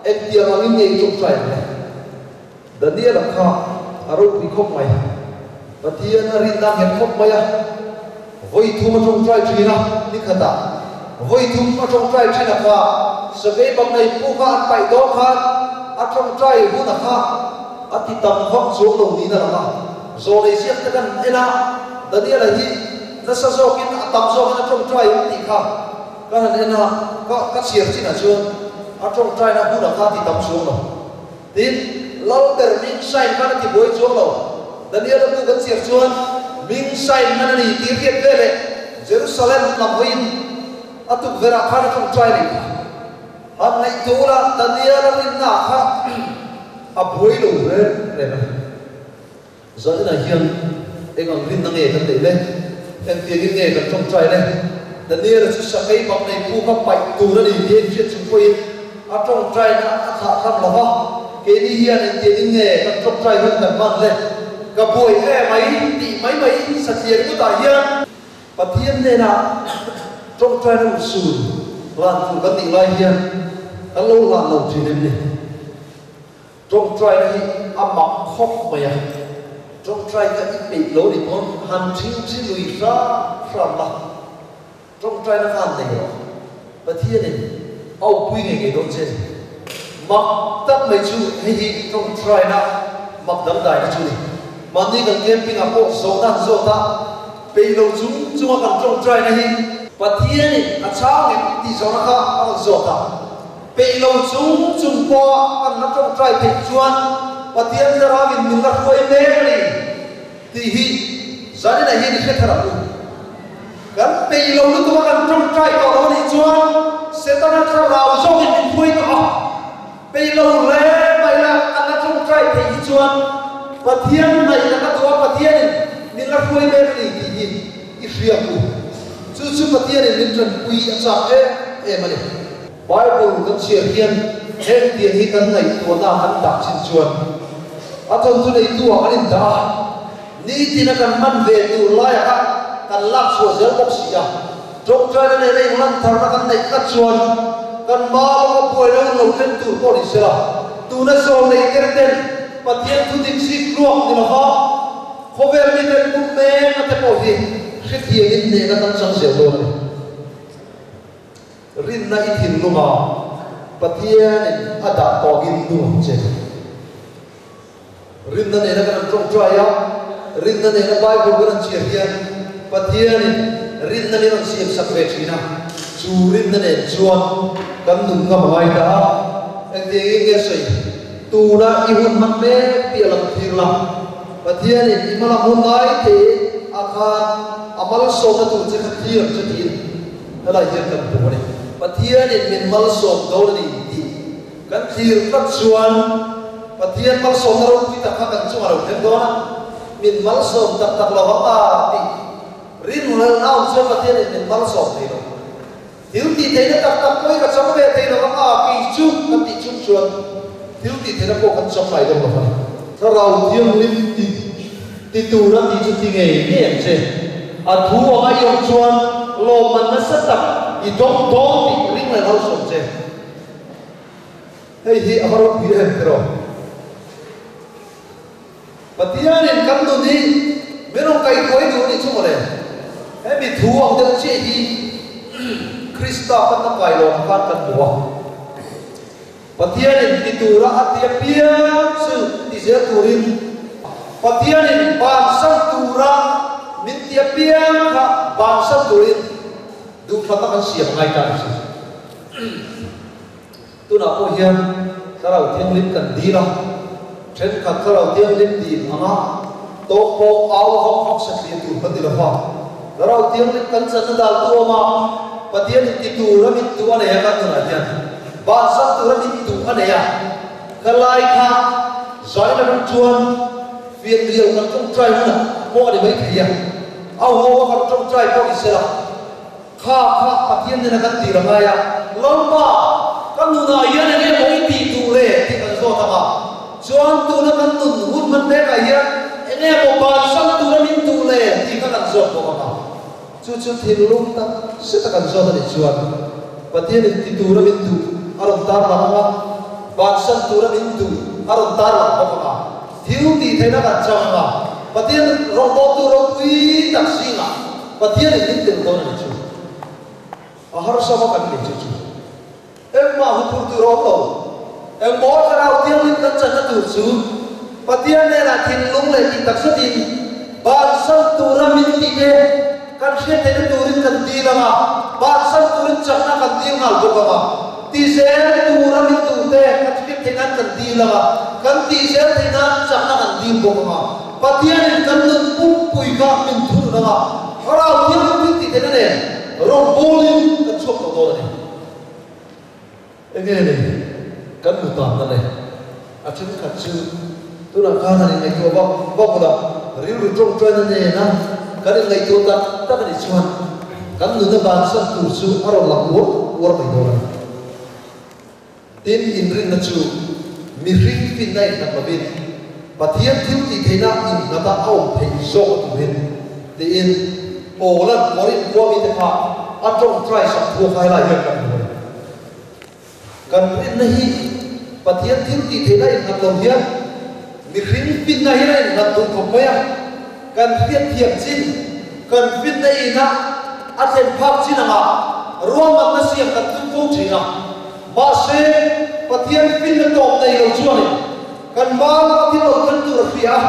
engtiang angin nge i tawngtai ang le? Daniela kha a ropui khawp mai. Pathian a rinna nghet khawp mai a, vawi thum a tawngtai thin a, ni khatah vawi thum a tawngtai thin a kha sakei bak nei pu kha an paih dawn khan a tawngtai hun a kha a ti tam vak chuang lo niin a lang a. Zawlei ziak te kan en a, Daniela hi nasa zawkin a tam zawkin a tawngtai ang tih kha kan han en a, ka ka chhiar chinah chuan a tawngtaina hun a kha a ti tam chuang lo. Tin, Lalber ming sign hman a ti buai chuang lo. Daniela bu kan chhiar chuan ming sign hman a ni tih hriat ve leh Jerusalem lam hawiin a tukverh ah khan a tawngtai leh kha. Han ngaihtuah ula, Daniela rinna ah kha a buai lo reng reng a ni. Zaninah hian eng ang rinna nge kan neih le? Engtiangin nge kan tawngtai le? Daniela chu sakei bak nei pu kha paih tur a ni tih a inhriat chung pawhin a tawngtaina a thlah hram lo va, keini hian engtiangin nge kan tawngtai hun kan hman le? Ka buai e mai tih mai mai satlian ngutah hian Pathian hnenah tawngtaina usul hlan tur kan nih lai hian kan lo hlan lo thin em ni? Tawngtaina hi a mak khawp mai a, tawngtai kha i peih lo ni pawn han thingthi lui hram hram la, tawngtaina kha han nei rawh, Pathianin a awpui ngei ngei dawn che ni. Mak tak mai chu hei hi tawngtaina mak dangdaina chu ni. Mahni kan camping ah pawh zawhna an zawt a, peih lo chung chunga kan tawngtaina hi Pathianin a chhang em tih zawhna kha a rawn zawt a. Peih lo chung chung pawha kan la tawngtai theih chuan Pathian thlarauin min la hruai mek a ni tih hi zaninah hian i hre thar ang u. Kan peih lo lutuk a kan tawngtai tawh lo a nih chuan Setana thlarau zawkin min hruai tawh a, peih lo hle mai la kan la tawngtai theih hi chuan Pathian hnaih la ka duh a, Pathianin min la hruai mek a ni tih hi i hria ang u. Chu chu Pathianin min tanpui a chak em em a ni. Bible kan chhiar hian heng tiang hi kan ngaihtuahna kan dah chin chuan a thawnthu neitu ah kan indah a, nitin a kan hman ve tur laiah kha kan lak chhuah zel bawk si a, tawngtaina nena inlantharna kan neih tlat chuan kan hma lawka buaina hun lo thlen tur pawh ni sela, tuna zawl nei ker ten Pathian thu dik zik tluak ni lova khawvel miten pum mek a te pawh hi hrethiamin hnehna kan chang zel dawn a ni. Rinna i thinlunga Pathianin a dah tawkin nu ang che. Rinna nena kan han tawngtai a, rinna nena Bible kan han chhiar hian Pathianin rinna min rawn siam sak ve thin a, chu rinna nen chuan kan nun ngam a ngai ta a. Engtiangin nge sawi? Tuna i hun hman mek tih a lang thlir la, Pathianin i hmalam hun ngai thei a khan a malsawmna tur che kha thlir ang che tiin Helai hian kan hmu a ni. Pathianin min malsawm dawn a ni tih kan thlir tlat chuan Pathian malsawmna ropui tak kha kan chungah lo thleng dawn a, min malsawm tak tak lo ang a tih rinhlelhna awm chuan Pathianin min malsawm thei lo. Thil tih theihna tak tak pawh hi ka chang ve thei lo ang a kei chu kan tih chung chuan thil tih theihna pawh kan chang ngai dawn lo a ni. Thlarau Thianghlim ti ti tur a tih chu ti ngei ngei ang che. A thu anga i awm chuan lawmman nasa tak i dawng dawn tih ring leh lo sawm che. Hei hi a va ropui em tiraw? Pathianin kan nun hi min rawn kaihruai duh a nih chu mawle. Hemi thu ang deuh chiah hi Krista panna kailawm khan kan hmu a. Pathianin ti tura a ti apiang chu ti zel turin Pathianin bansan tura min ti apiang kha bansan turin duhthlanna kan siam ngai ta ni si. Tunah pawh hian Thlarau Thianghlim kan dil a, thenkhat Thlarau Thianghlim dil anga tawk pawh au vak vak satliah tur kan ni lo va. Thlarau Thianghlim kan channa dal tu awm a, Pathianin ti tura min duh a nei a kan tunah hian. Bansan tura min duh a nei a, ka lai kha zaina ram chuan fian riau kan tawngtai hunah pawh a ni mai thei a, a haw a kan tawngtai pawh ni sela. Kha kha Pathian nena kan tih la ngai a, Lalpa, ka nunah hian eng nge maw i tih duh le? tih kan zawt ang a. Chuan tuna kan nun hun hman mekah hian eng nge maw bansan tura min duh le? tih kha kan zawt bawk ang a. Chu chu thinlung tak zeta kan zawt a nih chuan Pathianin ti tura min duh a rawn tarlang ang a, bansan tura min duh a rawn tarlang bawk ang a. Thil tih theihna kan chang ang a, Pathian rawngbawltu ropui tak zingah Pathianin min tel dawn a ni chu. A harsa vak an ni chu chu. Engmah hu phur tur a awm lo. Engmaw thlarau thianghlim kan channa tur chu Pathian hnenah thinlung leh tih tak zetin bansan tura min tih te kan hriat theihna turin kan dil ang a, bansan turin chakna kan dil nghal bawk ang a. Ti zel tura min duh te kan hriat theih nan kan dil ang a, kan tih zel theih nan chakna kan dil bawk ang a. Pathianin kan nun pumpui kha min thunun ang a, Thlarau Thianghlim thil tih theihna nen rawngbawlin kan chhuak tawh dawn a ni. Enge ni kan hmu tanna le? A thenkhat chu tunah khan han inngaihtuah vak vak ula, rilru tawngtaina nena kan inngaihtuah tak tak a nih chuan kan nuna bansan tur chu a rawn lang uar uar mai dawn a ni. Tin, inrinna chu mihring finna innghat lovin Pathian thil tih theihna innghata a awm theih zawk a turin tiin Paula'n Korinth khua mite kha a tawngtai sak thu a khai lai hian kan hmu a ni. Kan rinna hi Pathian thil tih theihna innghat lo hian mihring finna hian a innghat duh khawp mai a, kan hriatthiam chin, kan finna ina a thlen phak chin angah ruahmanna siam kan tum fo thin a. Mahse, Pathian finna tawp nei lo chuanin kan hma laka thil lo thleng tur a hria a,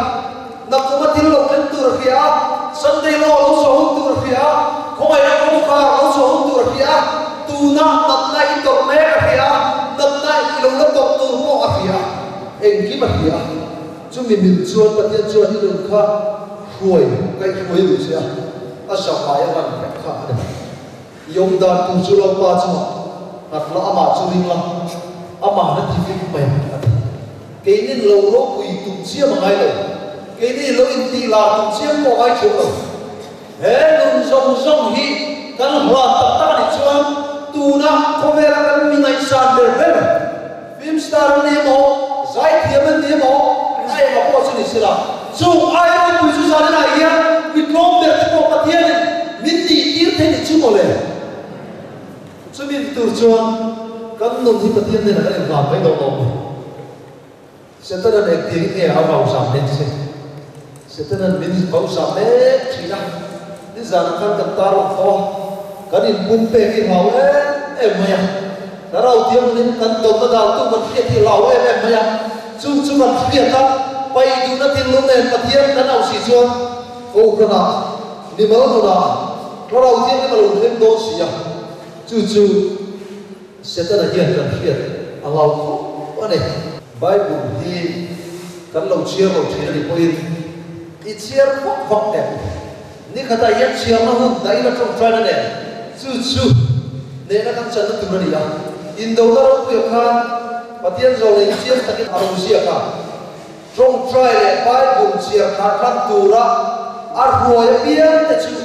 nakkuma thil lo thleng tur a hria a, Sunday law lo chhuah hun tur a hria a, khawngaihna kawngkhar lo chhuah hun tur a hria a, tuna natna i tawrh mek a hria a, natna i lo la tawrh tur pawh a hria a, engkim a hria a. Chumi mil chuan Pathian chuan i nun kha hruai, kaihhruai duh che a, a zahmai a ngan vek kha a ni. I awm dan tur chu Lalpa chungah nghat la, amah chu ring la, amah na ti vek mai a ti. Keinin lo ropui tum chiam a ngai lo, keini lo intih lar tum chiam pawh a ngai thiam lo. He nun zawng zawng hi kan hlan tak tak a nih chuan tuna khawvela kan mi ngaihsan ber ber, film star an ni emaw, zaithiam an ni emaw, a ema pawh chu ni sela, chung ai ropui chu zaninah hian mi tlawm ber te pawh Pathianin min nih tir thei ni chu mawle. Chumi tur chuan kan nun hi Pathian hnenah kan inhlan mai dawn lo ni. Setanan engtiangin nge a vau zam mek che? Setanan min vau zam mek thin a, nizanah khan kan tar awm tawh a, kan inpum pek hi hlau em em mai a, Thlarau Thianghlim kan dawmna daltu kan hriat hi hlau em em mai a, chung chu kan hriat a, paih duhna thinlung nen Pathian kan auh si chuan Kohhranah, mimal nunah Thlarau Thianghlim a lo thleng dawn si a, chu chu. Setana hian kan hriat a lau khawp a ni. Bible hi kan lo chhiar lo thin a nih pawhin i chhiar vak vak em? Ni khatah hian chhiarna hun daih la tawngtaina nen chu chu nehna kan channa tur a ni a. Indona ropuia khan Pathian zawh leh inchiang takin a lo ziak a. Tawngtai leh Bible chhiar khat hlan tura a ruai apiang te chu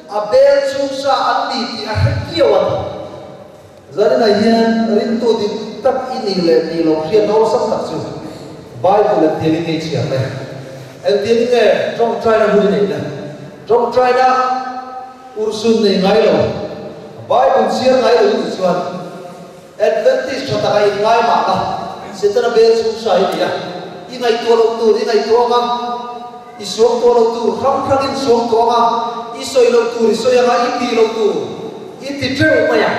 a bel chhungsa an ni tih a hre kiau a ni. Zaninah hian rintu dik tak i nih leh nih loh hriat awlsam tak chu Bible engtiangin nge i chhiar le? Engtiangin nge tawngtaina hun i neih le? Tawngtaina urhsun nei ngai lo, Bible chhiar ngai lo i nih chuan Adventist tha taka inngai mah la, Setana bel chhung sa i nei a, i ngaihtuah loh tur i ngaihtuah ang a, i suangtuah loh tur hrang hrangin suangtuah ang a, i sawi loh tur i sawi ang a, i tih loh tur i ti teuh mai ang.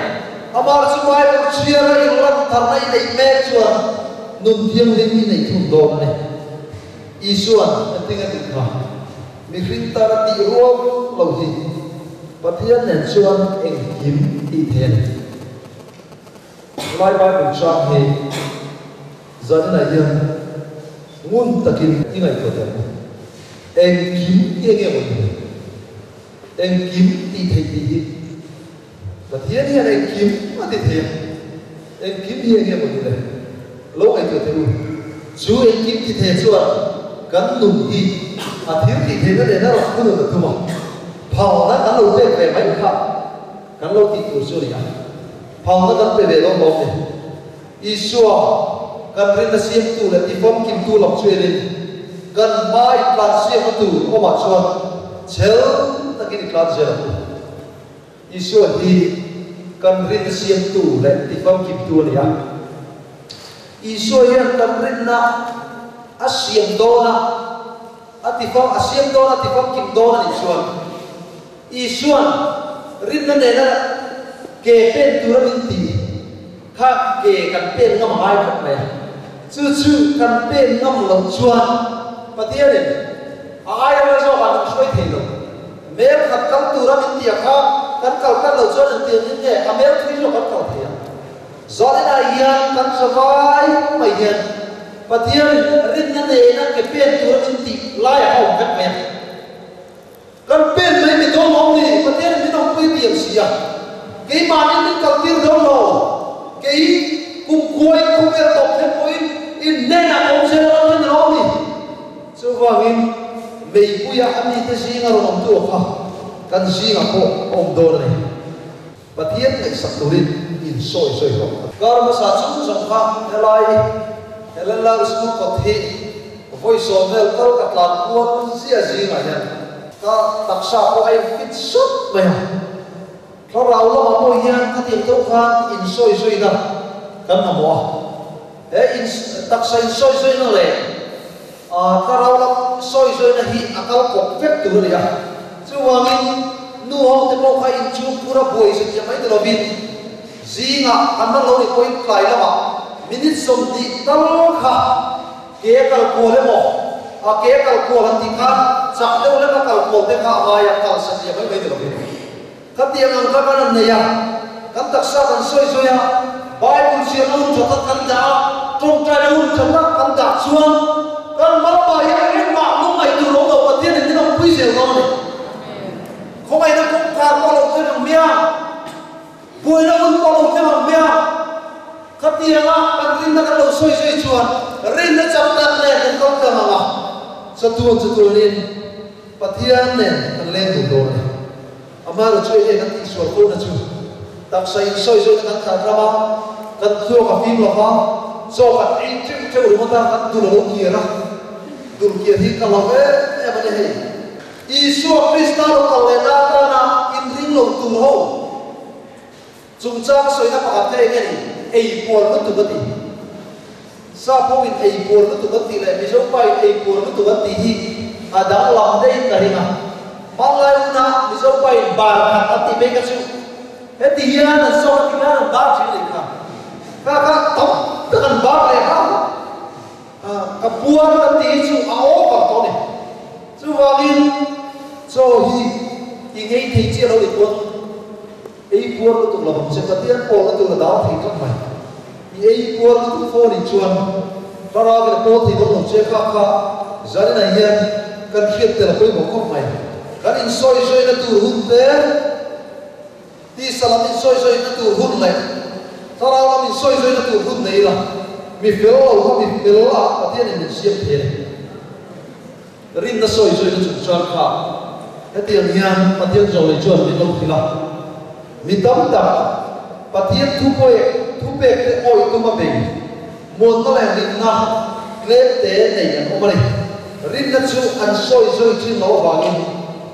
Amah chu Bible chhiara i lan tharna i neih mek chuan nun thianghlim i neih thung dawn a ni. Isua'n engtin a tih kha? Mihring tana tih rual lo hi Pathian nen chuan engkim tih thei a ni. Lai Bible chang hi zaninah hian ngun takin i ngaihtuah teh ang u. Engkim hi enge maw ni? Engkim tih theih tih hi Pathian hian engkim a ti thei a, engkim hi enge maw ni le? Lo ngaihtuah teh u. Chu engkim ti thei chuan kan nun hi a thil tih theihna nena rawn thunun a tum a, phalna kan lo pek ve mai kha. Kan lo tih tur chu a ni a, phalna kan pe ve dawn lawm ni. Isua, kan rinna siamtu leh tifamkimtu lam chu enin kan hma intlan siamna tur awmah chuan chhel takin i tlan zel ang u. Isua hi kan rinna siamtu leh tifamkimtu a ni a. Isua hian kan rinna a siam dawn a, a tifam a siam dawn a, tifamkim dawn a nih chuan Isua'n rinna nena ke pen tura min ti kha ke kan pen ngam a ngai khawp mai a. Chu chu kan pen ngam loh chuan Pathianin a aia la zawkah min hruai thei lo. Mel khat kal tura min tia kha kan kal kal loh chuan engtiang in nge a mel thui zawk kan kal thei ang? Zaninah hian kan zavai mai hian Pathianin rinna nena ke pen tura min tih laiah a awm vek mai a. Kan pen mai mi dawn awm ni, Pathianin min awmpui diam si a, keimahnin min kaltir dawn lo, kei kumkhuain khawvel tawp thleng pawhin in hnenah ka awm zel dawn hian a lo ni. Chuvangin meipuia a mite zinga rawn awmtu kha kan zingah pawh a awm dawn a ni. Pathian ngaihsak turin in sawi sawi hlawm. Kar hmasa chung zawng kha helai Helen Lal School kawt hi vawi sawmvel kal ka tlan kual zia zingah hian ka taksa pawh a in fit sawt mai a. Thlarau lamah pawh hian khatiang deuh khan in sawi zawina kan mamawh a. He in taksa in sawi zawina leh thlarau lam sawi zawina hi a kal kawp vek tur a ni a. Chuvangin nu ho te pawh kha in chhung phur a buai zet zet mai ta lovin zingah an man lo ni pawhin tlai lamah minute 20 tal kha ke a kal kual emaw a ke a kal kual han tih khan chak deuh leka kal kual te kha a ngai a, kal satliah mai mai ta lovin. Khatiang ang kha kan han nei a, kan taksa kan sawi sawi a, Bible chhiarna hun tha tak kan dah a, tawngtaina hun tha tak kan dah chuan kan hmalama hian engmah lungngaih tur awm lo, Pathianin min awmpui zel dawn a ni. Khawngaihna kawngkhar pawh a lo thleng ang hmiang, buaina hun pawh a lo thleng ang hmiang. Khatianga kan rinna kan lo sawi sawi chuan rinna chak tak nen kan kal tlang ang a, chatuan chatuanin Pathian nen kan leng dun dawn a ni. Amaherawh chu enge kan tihsual fona chu taksa in sawi zawina kan tlan ram a, kan thluak a fim lova, chaw kan ei teuh teuh ringawt a, kan dul a lo kiar a, dul kiar hi ka hlauh em em a ni hei. Isua Krista lo kal leh na atana inring lo tur ho chungchang sawina pakhat kha enge ni? Ei puar lutuk a ti. Sap ho in ei puar lutuk an tih leh Mizo pa in ei puar lutuk an tih hi a danglam daih ka ring a. Hmanlai huna Mizo pa in bar khat an tih phei kha chu heti hian an sawk a ti khan an bar thin leh kha. Kha kha tam tak an bar leh kha ka puar kan tih hi chu a over tawh a ni. Chuvangin chaw hi i ngei thei chiah lo ni pawn Ei puar lutuk lo ang che, Pathian pawlna tur a dal thei tlat mai. I ei puar lutuk fo anih chuan thlarau in a pawl thei dawn lo che kha kha zaninah hian kan hriat tel a pawimawh khawp mai. Kan insawi zawina tur hun te, tisa lam insawi zawina tur hun leh thlarau lam insawi zawina tur hun nei ila mi fel lo kha mi fel ah Pathian in min siam thei a ni. Rinna sawi zawina chungchang kha hetiang hian Pathian zawlei chuan min lo hrilh a, Mi tam tak Pathian thu pawih thupek te awih tum a bei, muanna leh rinna tlem te nei an awm a ni. Rinna chu an sawi zawi thin lo avangin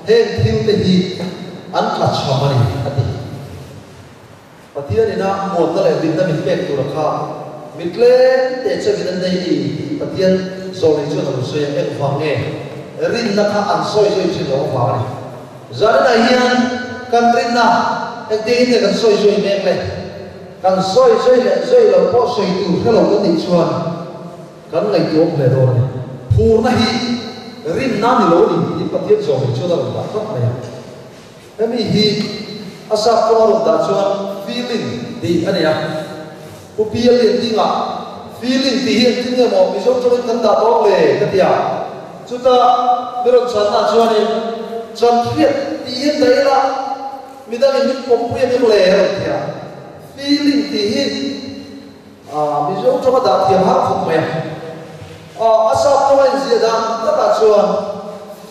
heng thil te hi an tla chham a ni, a ti. Pathian ina muanna leh hlimna min pek tura kha mi tlem te chauhin an nei ni tih Pathian zawlei chuan a lo sawi a, engvang nge rinna kha an sawi sawi thin lo avang a ni. Zaninah hian kan rinna engtiangin nge kan sawi sawi mek le? Kan sawi sawi leh sawi loh pawh sawi tur hre lo kan nih chuan kan ngaihtuahawm hle dawn a ni. Phurna hi rinna ni lo a ni tiin Pathian zawlei chuan a rawn dah tlat mai a. Hemi hi a sap tawng a rawn dah chuan feeling tih a ni a. Pu Pia Lian dingah feeling tih hi engtin nge maw Mizo tawngin kan dah dawn le ka ti a. Chutah mi rawn chhanna chuanin chanhriat tih hian dah ila midangin min pawmpui ang em le a rawn ti a. Feeling tih hi Mizo tawng a dah thiam har khawp mai a. A sap tawng a inziah dan takah chuan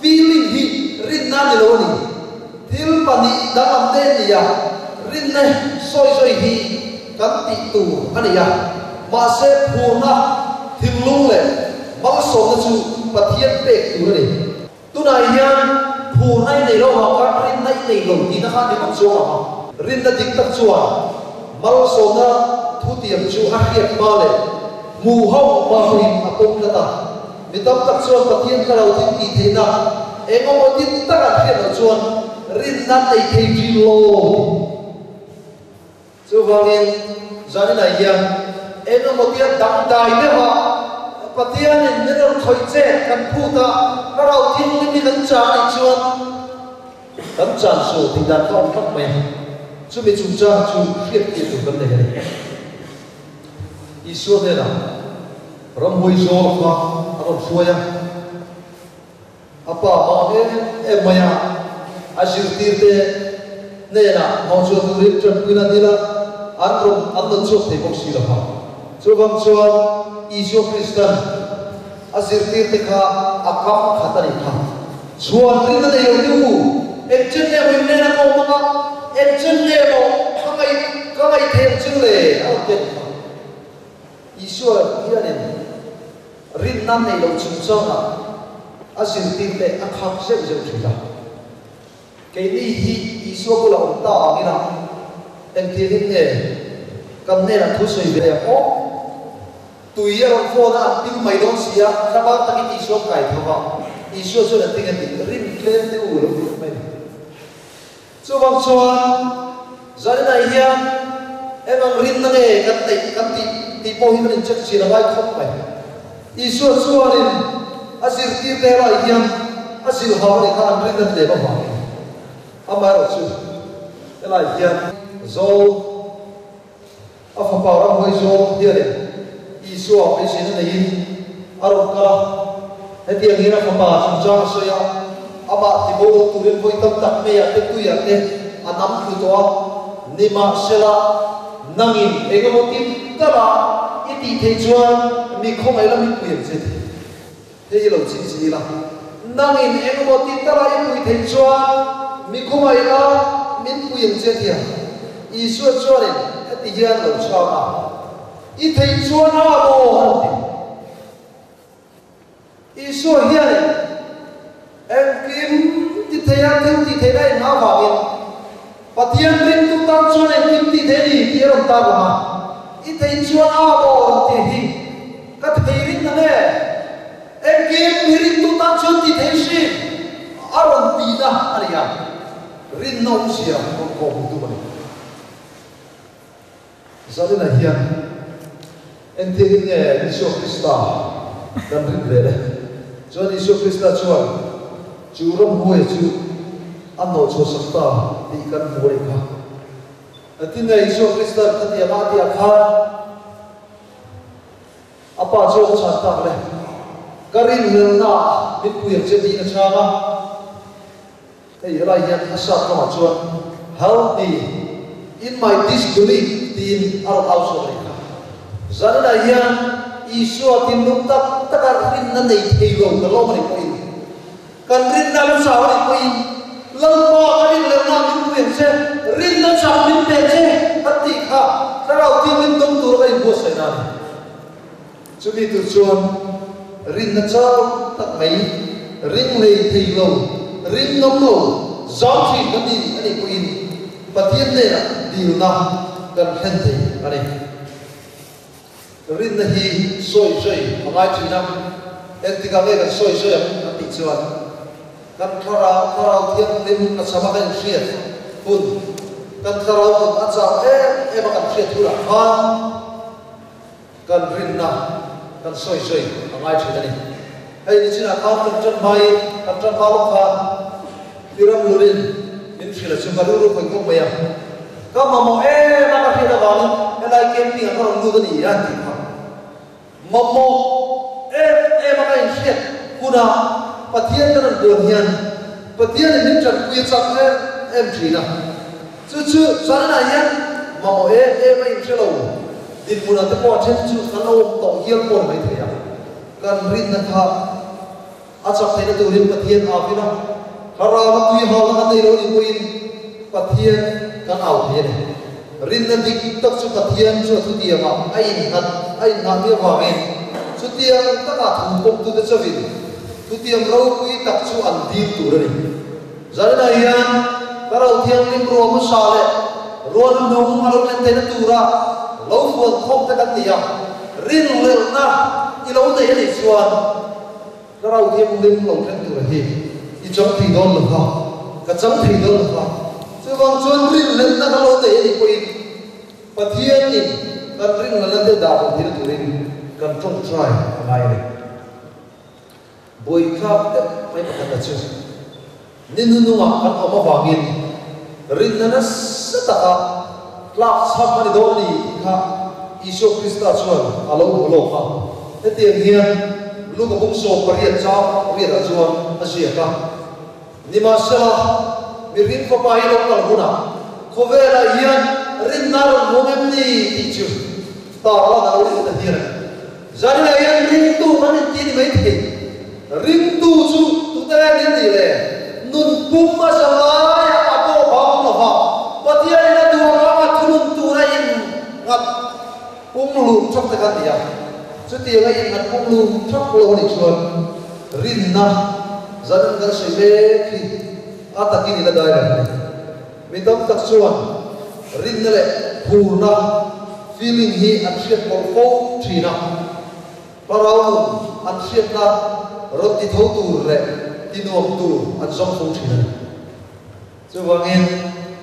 feeling hi rinna ni lo a ni. Thil pahnih danglam te a ni a. Rinna sawi sawi hi kan tih tur a ni a, mahse phurna, thinlung leh malsawmna chu Pathian pek tur a ni. Tunah hian phurna i nei lo vang khan rinna i nei lo tihna kha ni ngawt chuang ang a. Rinna dik tak chuan malsawmna thutiam chu a hriat hma leh hmuh ho hma pawhin a pawm tlat a. Mi tam tak chuan Pathian thlarau thil tih theihna eng emaw dik tak an hriat loh chuan rinna an nei thei thin lo. Chuvangin zaninah hian eng emaw tia dangdai deuha Pathianin min rawn khawih che kan phut a, thlarau thilhlim hi kan chang anih chuan kan chan sual tih dan kha a awm tlat mai a, chumi chungchang chu hriat tir tur kan nei a ni. Isua hnenah ramhuai zawl kha a rawn hruai a, a pa hmang em em mai a, a zirtirte hnenah hnawhchhuah turin tanpuina dil a, an rawn an rawn chhuak thei bawk si lo va. Chuvang chuan Isua Kristan a zirtirte kha a kam khat a nih kha. Chhuan rin a nei lo te u, engchen nge maw hnena ka awm anga, engchen nge maw ka ngaih ka ngaih theih ang chu le a rawn ti a nih kha. Isua hianin rinna nei lo chungchangah a zirtirte a khak zeuh zeuh thin a. Keini hi Isua bulah awm ta ang ila, engtiangin nge kan hnenah thu sawi ve ang aw? Tui a rawn fawn a, an pil mai dawn si a, thlabar takin Isua an kai tho va, Isua chuan a ting a ti, Rin tlem te u lo ti mai ni. Chuvang chuan zaninah hian eng ang rinna nge kan neih kan tih tih pawh hi kan incheck chian a ngai khawp mai. Isua chuanin a zirtirte lai hian a zilhau a nih kha an rin a tlem avangin amaherawh chu helai hian Zawl a fapa ramhuai zawl hianin Isua beiseina neiin a rawn kal a, hetiang hian a fapa chungchang a sawi a, amah tibo turin vawi tam tak meiah te tuiah te a nam thlu tawh a, nimahsela nangin engemaw tin tala i tih theih chuan mi khawngaih lam i pui ang che tih hei hi lo chhin chhin ila. Nangin engemaw tin tala i pui theih chuan mi khawngaih la min pui ang che tih a. Isua chuanin heti hian lo chhang a, I theih chuan a maw han ti. Isua hianin engkim ti thei a, thil tih theihna a inngah avangin Pathian ringtu tan chuan engkim tih theih a ni tih a rawn tar lang a. I theih chuan a maw rawn tih hi ka thei ring ang e, engkim hi ringtu tan chuan tih theih hrim a rawn tihna a ni a, rinna awmzia rawn kawhhmuh tum a ni. Zalina hian engtiangin nge Isua Krista kan rin ve le? Chuan Isua Krista chuan chu ramhuai chu a hnawhchhuahsak ta tih kan hmu a nih kha. Engtin nge Isua Krista'n khatianga a tih ah khan a Pa chuan a chhan tak le? Ka rinhlelhnaah min pui ang che tiin a chhang a. Hei helai hian a sap lamah chuan Help me in my disbelief tiin a rawn au chhuak leh kha. Zaninah hian Isua thinlung tak taka rinna nei thei lo kan lawm a nih pawhin, kan rinna la chau a nih pawhin, Lalpa ka rinhlelhna min pui ang che, rinna chak min pe che kan tih kha Thlarau Thianghlim dawng tura kan inbuatsaihna a ni. Chumi tur chuan rinna chau tak mai, ring hlei thei lo, ring ngam lo, zau thin kan ni a nih pawhin Pathian hnenah dilna kan thlen thei a ni. Rinna hi sawi sawi a ngai thin a, engtikah nge kan sawi sawi ang kan tih chuan kan thlarau thlarau thianghlim a chama kan inhriat hun, kan thlarau nun a chau em em a kan hriat hunah khan, Kan rinna kan sawi sawi a ngai thin a ni. Hei ni chinah khan kan tan hmain kan tan hma lawk khan Tiram lurin min hrilh a chu ka rilru khawih khawp mai a. Ka mamawh em a ka hriat avangin helai camping ah ka rawn lut a ni a tih kha. Mamawh em em a ka inhriat hunah Pathian ka rawn buan hian Pathianin min tanpui a chak em em thin a. Chu chu China hian mamawh em em a inhre lo. Dinhmunah te pawh a then chu kan lo awm tawh hial pawh ni mai thei a. Kan rinna kha a chak theihna turin Pathian a avin a, thlarau a tui hauhna kan nei lo ni pawhin. Pathian kan au thei a ni. Rinna dik tak chu Pathian chu a thutiangah a innghat a innghah mi avangin chutiang taka thu pawmtute chauhin thutiang ropui tak chu an dil tur a ni. Zaninah hian ka ro thianghlim ruah hmasa leh ruah hnuhnung a lo thlen theihna tura lo fuan khawm te kan ni a, rinhlelhna i lo nei a nih chuan ka ro thianghlim lo thlen tura hi i chang thei dawn lo va, ka chang thei dawn lo va. Chuvang chuan rinhlelhna ka lo nei a nih pawhin Pathianin kan rinhlelhna te dah bo theihna turin kan tawngtai a ngai a ni. Buaithlak deuh mai pakhat a chu ni hnunungah kan awm avangin rinna nasa taka tlakchham a ni dawn a ni tih kha Isua Krista chuan a lo hmu lawk a. Hetiang hian Luka bung 18 chang riatah chuan a ziak a, Nimahsela, mihring fapa hi lo kal hunah khawvelah hian rinna a rawn hmuam em ni tih chu tarlan a lo ni ta hian a ni. Zaninah hian ringtu kan inti ni mai thei. Ringtu chu tute nge min tih le? Nun pum a za laiah a pawh bang lo va, Pathianin a duh ang anga thunun tura innghat pum lum thak te kha a ni a. Chutianga innghat pum lum thak lo a nih chuan rinna zanin kan sawi mek hi a takin i la dai lo a ni. Mi tam tak chuan rinna leh phurna, feeling, hi an hriat pawlh fo thin a, thlarau nun an hriatna rawn ti tho tur leh ti nuam tur an zawng fo thin a ni. Chuvangin,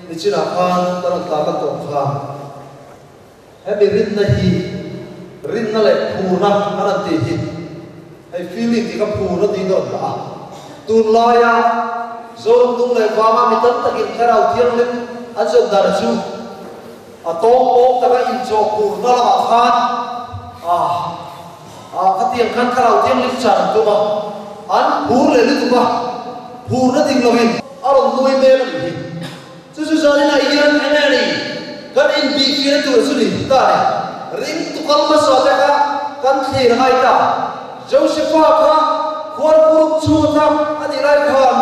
nichinah khan ka rawn tarlan tawh khan, Hemi rinna hi rinna leh phurna an rawn tih hi hei feeling tih kha phurna tiin ka rawn dah a. Tunlaia Zoram dung leh vanga mi tam takin Thlarau Thianghlim an zawn dan chu a tawng pawng taka inchawh phurna lamah khan a a khatiang khan Thlarau Thianghlim chan an tum a, an phur leh lutuk a, phurna ding lovin a rawn nuai mek a nih hi. Chu chu zaninah hian eng nge ni kan inbihfiahna tur chu ni ta ni? Ringtu kal hmasa te kha kan thlir a ngai ta. Josepha kha khuarpuruk chhung atang a nih lai khan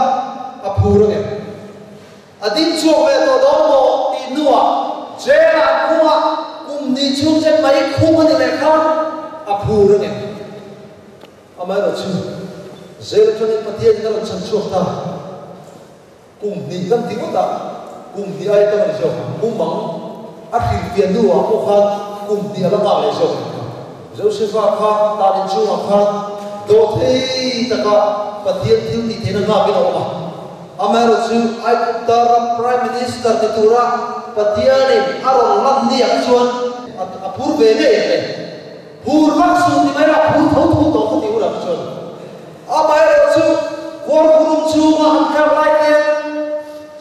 a phur a ngem. A ding chhuak ve tawh dawn maw tih hnuah jail ah khungah kum hnih chhung zet mai khung a ni leh khan a phur a ngem. Amaherawhchu jail atangin Pathianin a rawn chhan chhuak ta. Kum hnih kan ti ngawt a, kum hnih ai tam a ni zawk ang. Mumang a hrilhfiah hnuah pawh khan kum hnih a la nghak leh zawk ang kha. Josefa kha tan inchhungah khan dawhthei taka Pathian thil tih theihna nghakin a awm a. Amaherawhchu Aigupta ram Prime Minister ni tura Pathianin a rawn lan ni ah chuan a phur ve ngei ang le. Phur vak suh ti mai la, phur tho tho tawh ka ti hunah kha chuan. Amaherawhchu, khuarkhurung chhunga an kar lai te,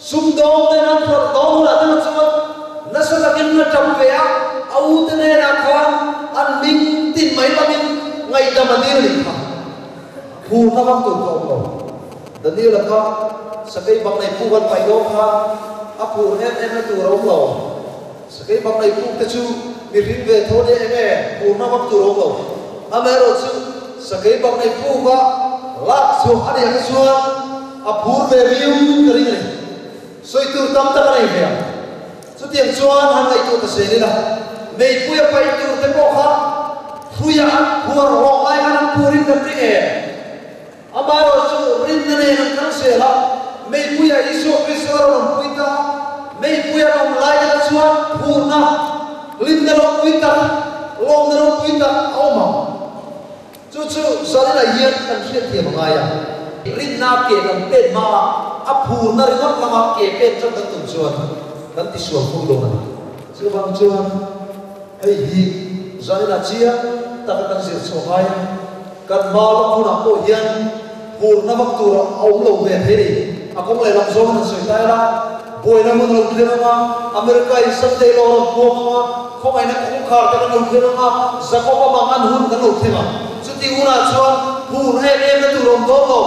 sumdawng nen an hralh dawn hunah te kha chuan nasa takin a ṭap ve a, a ute hnenah khan an hming tin mai lamin ngaihdam a dil a nih kha. Phurna vak tur ka awm lo. Daniel-a kha sakei bang nei puk an paih dawn khan a phur em em na tur a awm lo. Sakei bang nei puk te chu mihring ve tho nia eng nge phurna vak tur a awm lo. Amaherawhchu sakei bang nei puk a lak chhuah a nih ang chuan a phur ve viau ka ring a ni. Sawi tur tam tak a nei ve ang. Chutiang chuan han ngaihtuah ta sel ila, meipui a paih tur te pawh kha hruia an phuar rawh lai khan an phurin kan ring em? Amaherawhchu rinna nen an kal zel a, meipuia Isua Krista a rawn awmpui ta a, meipui a rawn awm lai te kha chuan phurna, hlimna ropui tak, lawmna ropui tak a awm ang. Chu chu zaninah hian kan hriatthiam a ngai a. Rinna ke kan pet hma a, a phurna ringawt lama ke pet chauh kan tum chuan kan tisual fo dawn a ni. Chuvang chuan hei hi zaninah chiang taka kan zir chhuah ngai a, kan hma lawk hunah pawh hian phurna vak tur a awm lo ve thei a ni. A kawng lehlam zawngin an sawi ta ila, buaina hmun a lo thleng ang a, America in Sunday law a rawn puang ang a, khawngaihna kawngkhar te kan lo thleng ang a, Jacob-a mang an hun kan lo thleng ang. Chuti hunah chuan phur em em na tur a awm dawn lo.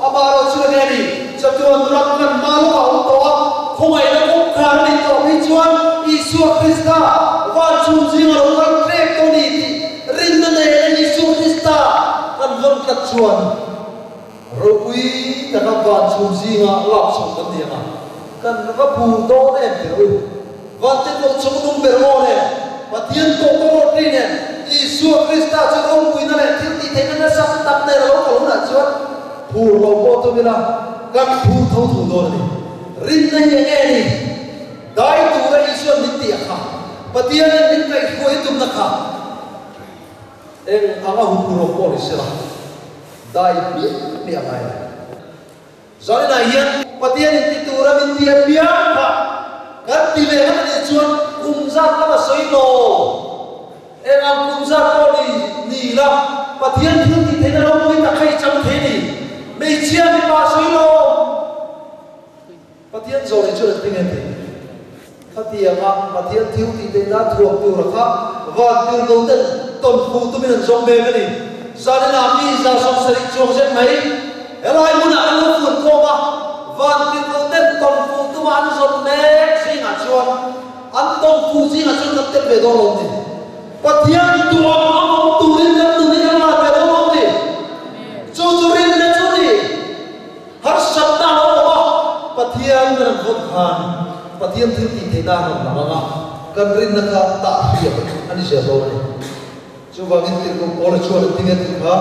Amaherawhchu eng nge ni? Chatuan ram kan hma lawkah a awm tawh a, khawngaihna kawngkhar a nih tawh phei chuan Isua Krista van chhung zing a lo kal tlek tawh a ni tih rinna nena Isua Krista kan vawn tlat chuan ropui taka van chhung zinga lak chhuah kan ni ang a. Kan va phur dawn em ti rawh u. Vantirhkoh chungnung ber aw nen, Pathian tawh ka rawt ri nen, Isua Krista chu ropuina leh thil tih theihna nasa tak nen a lo kal hunah chuan phur lo pawh tum ila, kan phur tho tho dawn a ni. Rinna hi eng nge ni? Dai tura Isua'n min tih a kha, Pathianin min kaihhruai a tumna kha eng anga huphurh awm pawh ni sela, dai hmiah hmiah a ngai lo. Zaninah hian Pathianin ti tura min ti apiang kha kan ti ve ngam anih chuan kum zat lama sawi lo. Eng ang kum zat pawh ni ni ila Pathian thil tih theihna ropui tak kha i chang thei a ni. Hmeichhia mipa sawi lo. Pathian zawh hi chuan an ti nge ti? Khatianga Pathian thil tih theihna thuam tura kha van tirhkoh ten tawn fuh tumin an zawng mek a ni. Zaninah mi 70 chuang zet mai helai hmunah an lo fun khawm a, van tirhkoh ten tawn fuh tuma an zawn mek zingah chuan an tawn fuh zingah chuan kan tel ve dawn lo ni. Pathian tuam a awm turin kan nun hi kan la ve dawn lo ni. Chu chu rinna chu ni. Harsatna a awm a, Pathian kan an vawn khan Pathian thil tih theihna a rawn lang ang a, kan rinna kha tah hriat a ni zel dawn a ni. Chuvangin tirhkoh Paula chuan a tinge tih kha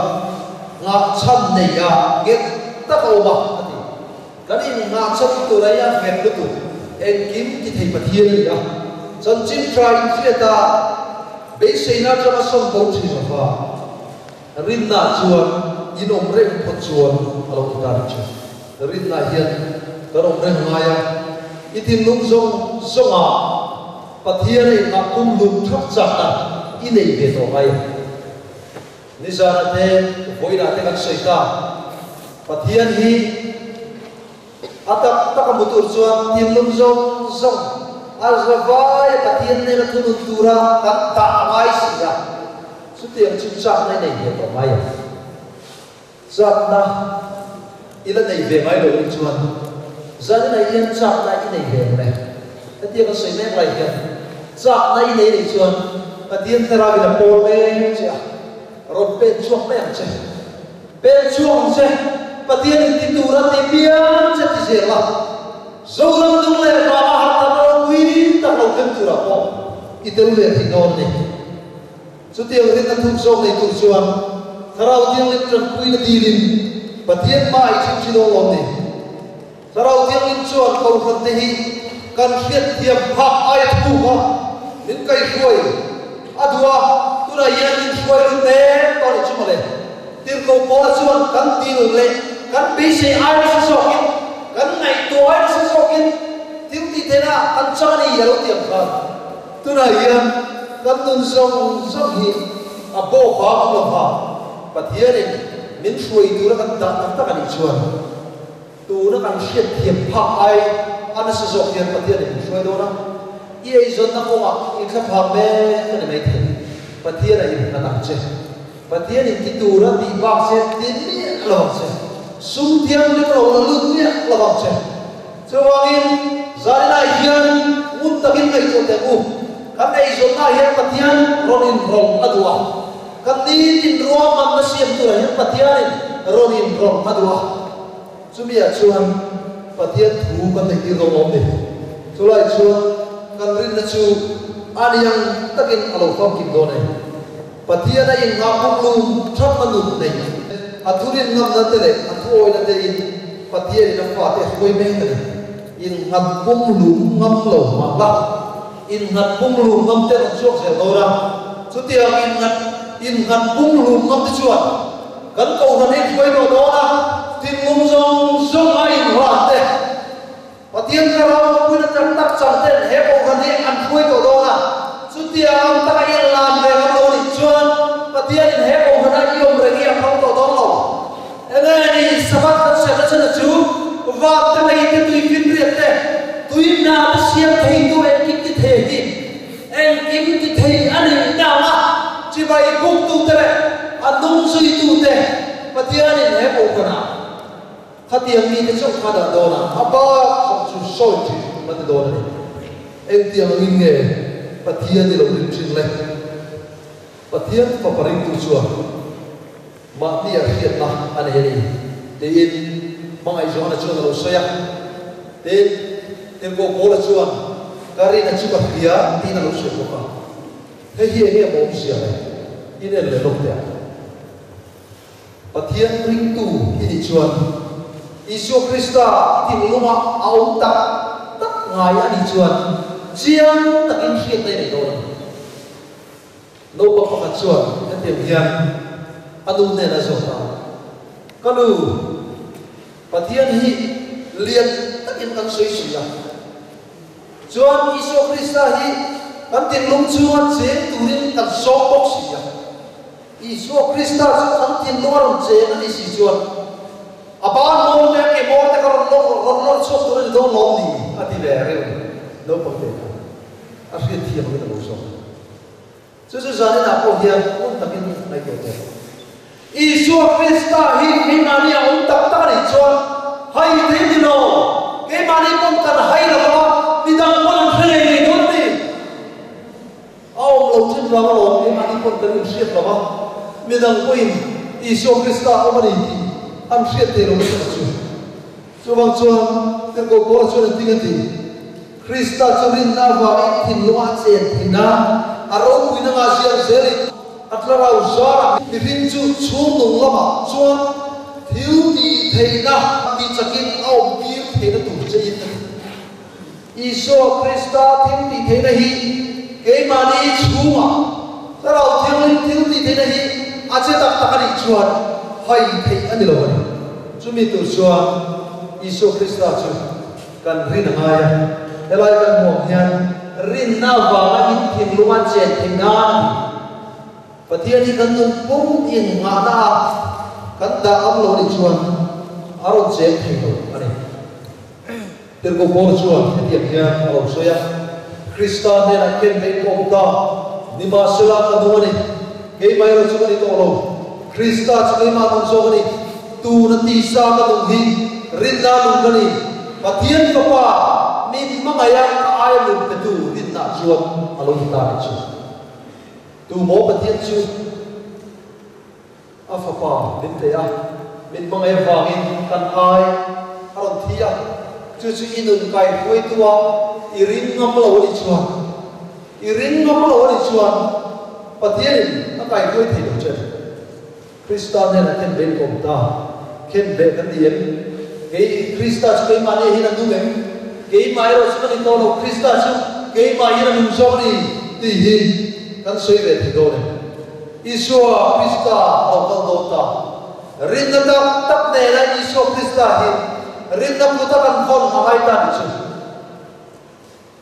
nghahchhan nei a nghet tak a awm a, a ti. Kan innghahchhan tur a ia nghet lutuk, engkim ti thei Pathian a ni a, chanchin tha inhriata beiseina atanga sawn bo thin lova, Rinna chuan in awm reng phawt chuan a lo ti ta ni thin. Rinna hian kan awm reng ngai a, i thinlung zawng zawngah Pathian a inngah kumhlum thap chakna i nei ve tawh ngai a. Nizana te, vawiinah te kan sawi ta, Pathian hi a tak tak a hmu tur chuan thinlung zawng zawng a zavai a Pathian nena thunun tura kan dah a ngai si a. Chutiang chu chakna i nei ve tawh mai ang. Chakna i la nei ve ngai lo nih chuan zaninah hian chakna i nei ve ang le. Hetiang a sawi mek lai hian chakna i nei nih chuan Pathian Thlarauin a pawl mek che a, rawn pen chhuak mai ang che. Pen chhuak ang che, Pathianin ti tur a ti piang che ti zel la, Zoram dung leh vanga harhna ropui tak lo thleng turah pawh i tel ve thei dawn a ni. Chutiang rinna thuk zawk nei tur chuan Thlarau Thianghlim tanpuina dilin Pathian hma i chhim thin awm awm ni. Thlarau Thianghlim chuan Kohhran te hi kan hriatthiam phak aia thuk a, min kaihruai a duh a, tunah hian min hruai lut mek tawh a ni chu mawle. Tirhkoh Paula chuan kan dil leh kan beisei ai nasa zawkin, kan ngaihtuah ai nasa zawkin thil tih theihna kan chang a ni a lo ti ang khan. Tunah hian kan nun zawng zawng hi a bawk vang awm lo va, Pathianin min hruai tura kan dah tak tak a nih chuan tuna kan hriat thiam phak ai a nasa zawk hian Pathianin min hruai dawn a, i eizawnna kawngah i thla phak mek a ni maithei. Pathian a innghat ang che. Pathianin ti tura tih bak che ti miah lo ang che. Sum thianghlim lo la lut miah lo ang che. Chuvangin, zaninah hian ngun takin ngaihtuah teh u. Kan eizawnnaah hian Pathian rawn inrawlh a duh a. Kan nitin ruahmanna siam turah hian Pathianin rawn inrawlh a duh a. Chumiah chuan Pathian thu kan neih tir dawn awm ni. Chulai chuan kan rinna chu a ni ang takin a lo famkim dawn e. Pathian a inngah pumlum thatna nun nei a thurin ngamna te leh a thuawina te in Pathian in a fate a hruai mek a ni. Innghat pumlum ngam lo mah la, innghat pumlum ngam te rawn chhuak zel dawn a. Chutiang innghat innghat pumlum ngam te chuan kan kohhran hi hruai tawh dawn a, thinlung zawng zawng a inhlan te, Pathian Thlarau puina tak tak chang ten he kohhran hi an hruai tawh dawn a, chutiang ang taka i lan ve ngam lo nih chuan Pathianin he kohhran a i awm reng hi a phal tawh dawn lo. Enge ni Sabbath kan serna chhan a chu vang te mei te tui finriat te tui hna te siam thei tu engkim ti thei hi engkim ti thei a nih na ang a, chibai buk tu te leh a nung zui tu te Pathianin he kohhran ah Khatiang mite chauh kha dah dawn a, a bak zawng chu sawi thin a ti dawn a ni. Engtiang angin nge Pathian i lo rin thin le? Pathian fapa ringtu chuan mahni a hriatna a nei a ni, tiin hmangaih Johana chuan a lo sawi a. Tin. Tirhkoh Paula chuan, Ka rina chu ka hria, tiin a lo hrilh bawk a. Hei hi enge maw awmzia le? In en leh lawk teh ang. Pathian ringtu i nih chuan Isua Krista i thinlunga a awm tak tak ngai a nih chuan chiang takin hriatna i nei dawn a ni. Naupang pakhat chuan hetiang hian a nu hnenah a zawt a, Ka nu, Pathian hi lian takin kan sawi si a, chuan Isua Krista hi kan thinlung chhunga cheng turin kan sawm bawk si a. Isua Krista chu kan thinlung a rawn cheng a nih si chuan a ban mawl te a ke mawl te kha rawn lawr rawn lawr chhuak tur a ni dawn lawm ni? a ti ve reuh a ni. Naupang te kha a hriat thiam angin a lo zawk a. Chu chu zaninah pawh hian ngun takin ngaihtuah teh rawh. Isua Krista hi keimahni a awm tak tak a nih chuan hai thei ni lo, keimahni pawn kan hai lo va, midang pawn an hre ngei ngei dawn a ni. A awm lo thin vang alawm keimahni pawn kan inhriat lo va, midang pawhin Isua Krista a awm a ni tih an hriat thei lo nasa chu. Chuvang chuan Tirhkoh Paula chuan engtin a ti? Krista chu rinna avangin thinlunga a chen thin a, a ropuina nga ziak zelin a tlarau zarah mihring chu chhungnung lamah chuan thil tih theihna tih chakin a awmtir theihna tur che in a ti. Isua Krista thil tih theihna hi keimahni chhungah Thlarau Thianghlim thil tih theihna hi a che tak tak a nih chuan hai theih a ni lo a ni. Chumi tur chuan Isua Krista chu kan rin a ngai a, helai kan hmuh ang hian rinna avanga in thinlunga chen theih nan a ni. Pathian hi kan nun pum in nghahna a kan dah am lo nih chuan a rawn chen thei lo a ni. Tirhkoh Paula chuan hetiang hian a lo sawi a, Krista hnenah ken daih ka awm ta, nimahsela ka nung a ni, keimah erawh chu ka ni tawh lo, Krista chu keimah nung zawk a ni, tuna tisa ka nung hi rinna nung ka ni, Pathian Fapa min hmangaih a ka aia nun petu rinna chuan a lo ti ta a nih chu. Tu maw Pathian chu? A fapa min pe a, min hmangaih avangin kan ai a rawn thi a, chu chu i nun kai hruaitu a i ring ngam lo a nih chuan, i ring ngam lo a nih chuan Pathianin a kai hruai thei lo che. Krista hnenah khen ve in ka awm ta, khen ve kan ni em? Kei Krista chu keimahni hian a nung em? Keimah erawh chu ka ni tawh lo, Krista chu keimah hian a nung zawk a ni tih hi kan sawi ve thei dawn em? Isua Krista a lo kal dawn ta. Rinna tak tak nena Isua Krista hi rinna kut a kan vawn a ngai ta nih chu.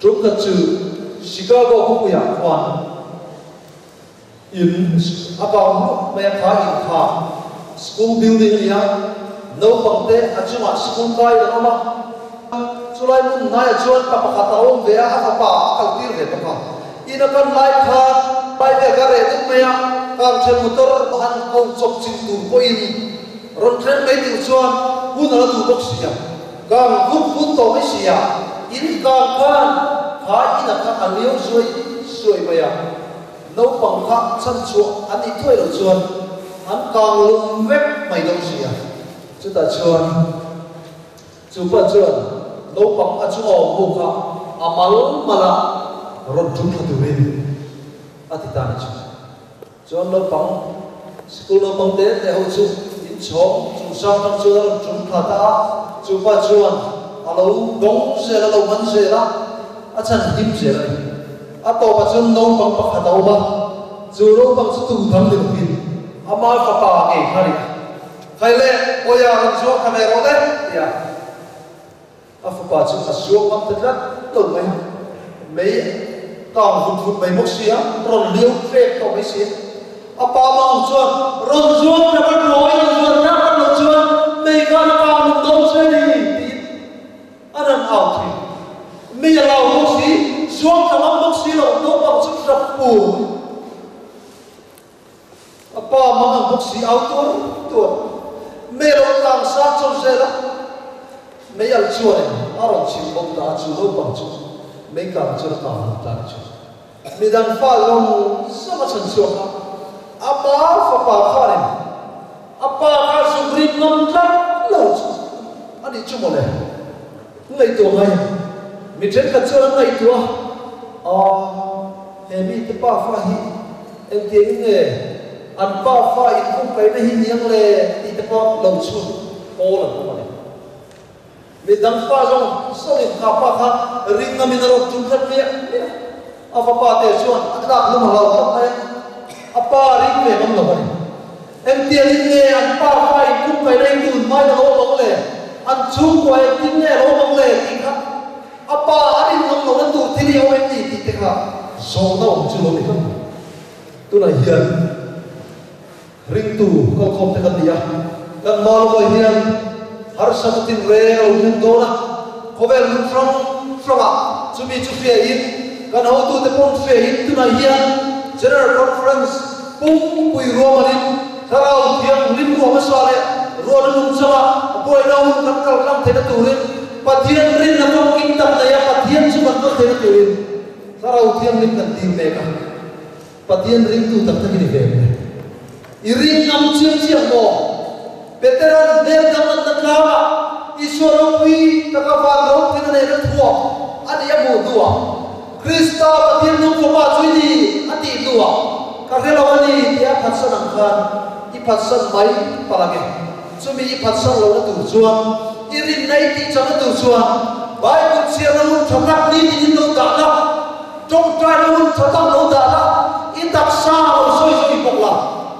Tum khat chu Chicago khawpuiah khuan in a kang hlup mai a, kha in kha school building a ni a, naupang te a chungah school kai an awm a, chulai hmun hnaiah chuan pa pakhat a awm ve a, a fapa a kaltir ve bawk a. In a kan lai khan Bible ka reh deuh mai a, kang then motor han ko chawp chilh tur pawhin rawn thleng mai tur chuan hun a la duh bawk si a, kang vut vut tawh mai si a, in kang khan kha in a kha a liau zuai zuai mai a, naupang kha chhan chhuah an nih thuai loh chuan an kang lum vek mai dawn si a, chutah chuan. Chu pa chuan naupang a chunga awm ho kha a mal mal a rawn tum thla turin a ti ta ni chu. Chuan naupang, sikul naupang te te ho chu inchhawng chung sang tang chuan a rawn tum thla ta a, chu pa chuan a lo dawng zel a, lo man zel a, a chhan him zel a ni. A tawpah chuan naupang pakhat a awm a, chu naupang chu tu dang ni lovin ama fapa ngei kha a ni a. Khai le, Awia rawn zuang kha ve rawh le, ti a. A fapa chu a zuang ngam ta tlat lo mai a, mei kang vut vut mai bawk si a, rawn liau tlek tawh mai si a. A pa mang chuan, Rawn zuang ta vat rawh, i rawn zuan tak vat loh chuan mei khan a kang lum dawn che ni, tiin a rawn au thin. Mei a lau bawk si, zuang ta ngam bawk si lo, naupang chu hrap pur. A pa mang ang bawk si au tuar tuar. Mei a lo tlang sang chho zel a, mei al chuanin a rawn chhim bawk ta a, chu naupang chu mei kang chuan a kang hlum ta ni chu. Midang fa zawng zawng a chhan chhuak a, a pa fapa khanin a pa kha zuk rin ngam tlat lo chu a nih chu mawle. Ngaihtuah ngai a. Mi thenkhat chuan an ngaihtuah a, Aw, he mite pafa hi engtiangin nge an pafa inkungkaihna hi niang le tih te pawh lo chhun pawl an awm a ni. Mi dang pa zawng zawngin kha pa kha ring ngamin a rawn tum tlat miah miah a. A fapa te chuan a tlak hlum a hlau khawp mai a, a pa ring ve ngam lo a ni. Engtiangin nge an pa fa inkungkaihna hi tun hmain a lo awm ang le? An chhungkua engtin nge a lo awm ang le? tih kha a pa a rin ngam lohna tur thil hi a awm em ni tih te kha zawhna awm chu lo ni hlauh mai. Tunah hian ringtu kalkhawm te kan ni a, kan hma lawkah hian harsatna tinreng a lo thleng dawn a, khawvel hmun hrang hrangah chumi chu hriain kan hotute pawn hriain tunah hian General Conference Pumpui ruahmanin Thlarau Thianghlim ruah hmasa leh ruahna nungchanga buaina hun kan kal tlang theihna turin Pathian rinna famkim tak neia Pathian chu kan kal theihna turin Thlarau Thianghlim kan dil mek a. Pathian ringtu tak tak i ni ve ang le. I ring ngam chiang chiang maw? Petera'n hmel danglamna tlangah Isua ropui taka van ropuina nena thuak a nih a hmuh hnuah, Krista Pathian nung fapa chu i ni a tih hnuah, Ka hre lo a ni tia a phatsan ang khan i phatsan mai palh ang e. Chumi i phatsan lohna tur chuan, i rinna i tihchakna tur chuan Bible chhiarna hun tha tak nitin in lo dah la, tawngtaina hun tha tak lo dah la, i taksa lo sawi sawi bawk la.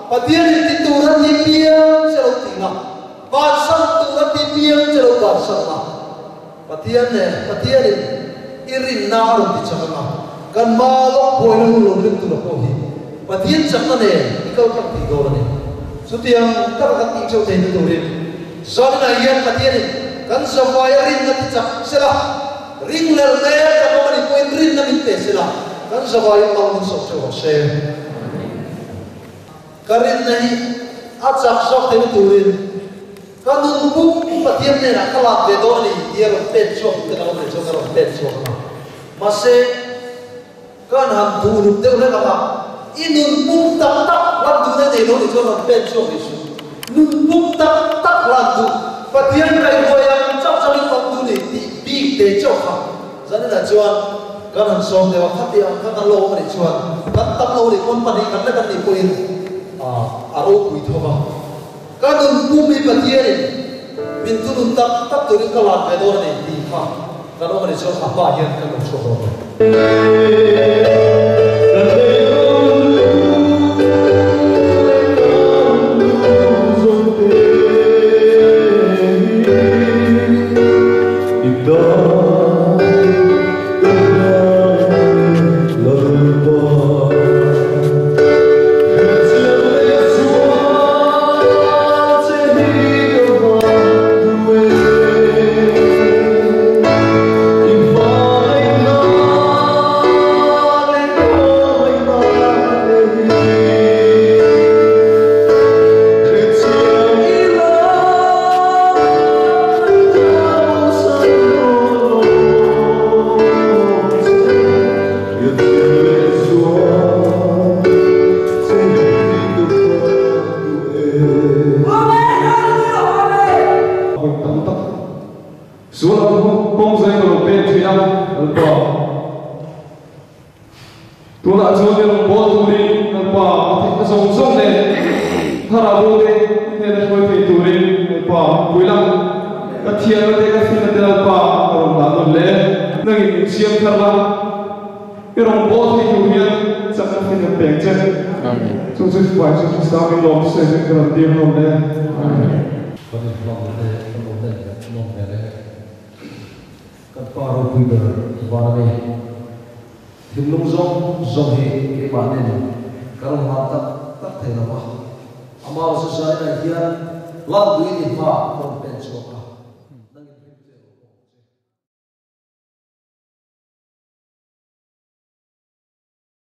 Pathianin ti tur a ti piang che lo ti la, bansan tur a ti piang che lo bansan la. Pathian nen, Pathianin i rinna a rawn ti chak ang a, kan hma lawk buaina hun lo ring tura pawh hi Pathian chakna nen i kal tlang thei dawn a ni. Chutiang taka kan tih theuh theihna turin zaninah hian Pathianin kan zavaia rinna ti chak sela, ringlel mek kan awm a nih pawhin rinna min pe sela, kan zavaiin mal min sawm theuh rawh se. Ka rinna hi a chak zawk theihna turin ka nun pum Pathian hnenah ka lak ve dawn a ni tih a rawn pen chhuak duh te ka lo nei chuan ka rawn pen chhuak ang a. Mahse, kan han duh ruk deuh hlek ang a, i nun pum tak tak hlan duhna nei lo nih chuan rawn pen chhuak rih suh. Nun pum tak tak hlan duh, Pathian kaihhruai ang chauh chauhin awm duh ni tih bik te chauh kha Zaninah chuan kan han sawm deuh a, khati ang kha kan lo awm a nih chuan kan tam lo nih pawn pahnih khat lek an nih pawhin a ropui tho va. Ka nun pum hi Pathianin min thunun tak tak turin ka lan ve dawn a ni tih kha kan awm a nih chuan a hmaah hian kan lo chhuak dawn lo. Sual ang hu kawng zai ka lo pek thin a, Lalpa. Tunah chuan i rawn bawl turin Lalpa a theihna zawng zawng leh thlarau bo te i hnena hruai thei turin Lalpa min pui la. Ka thianna te ka finna te Lalpa ka rawn dah nawn le. Nangin min siam thar la, i rawn bawl thei tur hian chakna finna pek che. Chu chu Sipai chu Krista min lawm sawi chu ka rawn tir nawn le. Amen. Kan inhlang le kan awm nen hian nawm hmel e. Kan pa ropui ber van a ni. Thinlung zawng zawng hi keimah nen ka rawn hlan tak tak thei lo va, amah chu zainah hian lan duhin i hmaah ka rawn pen chhuak a.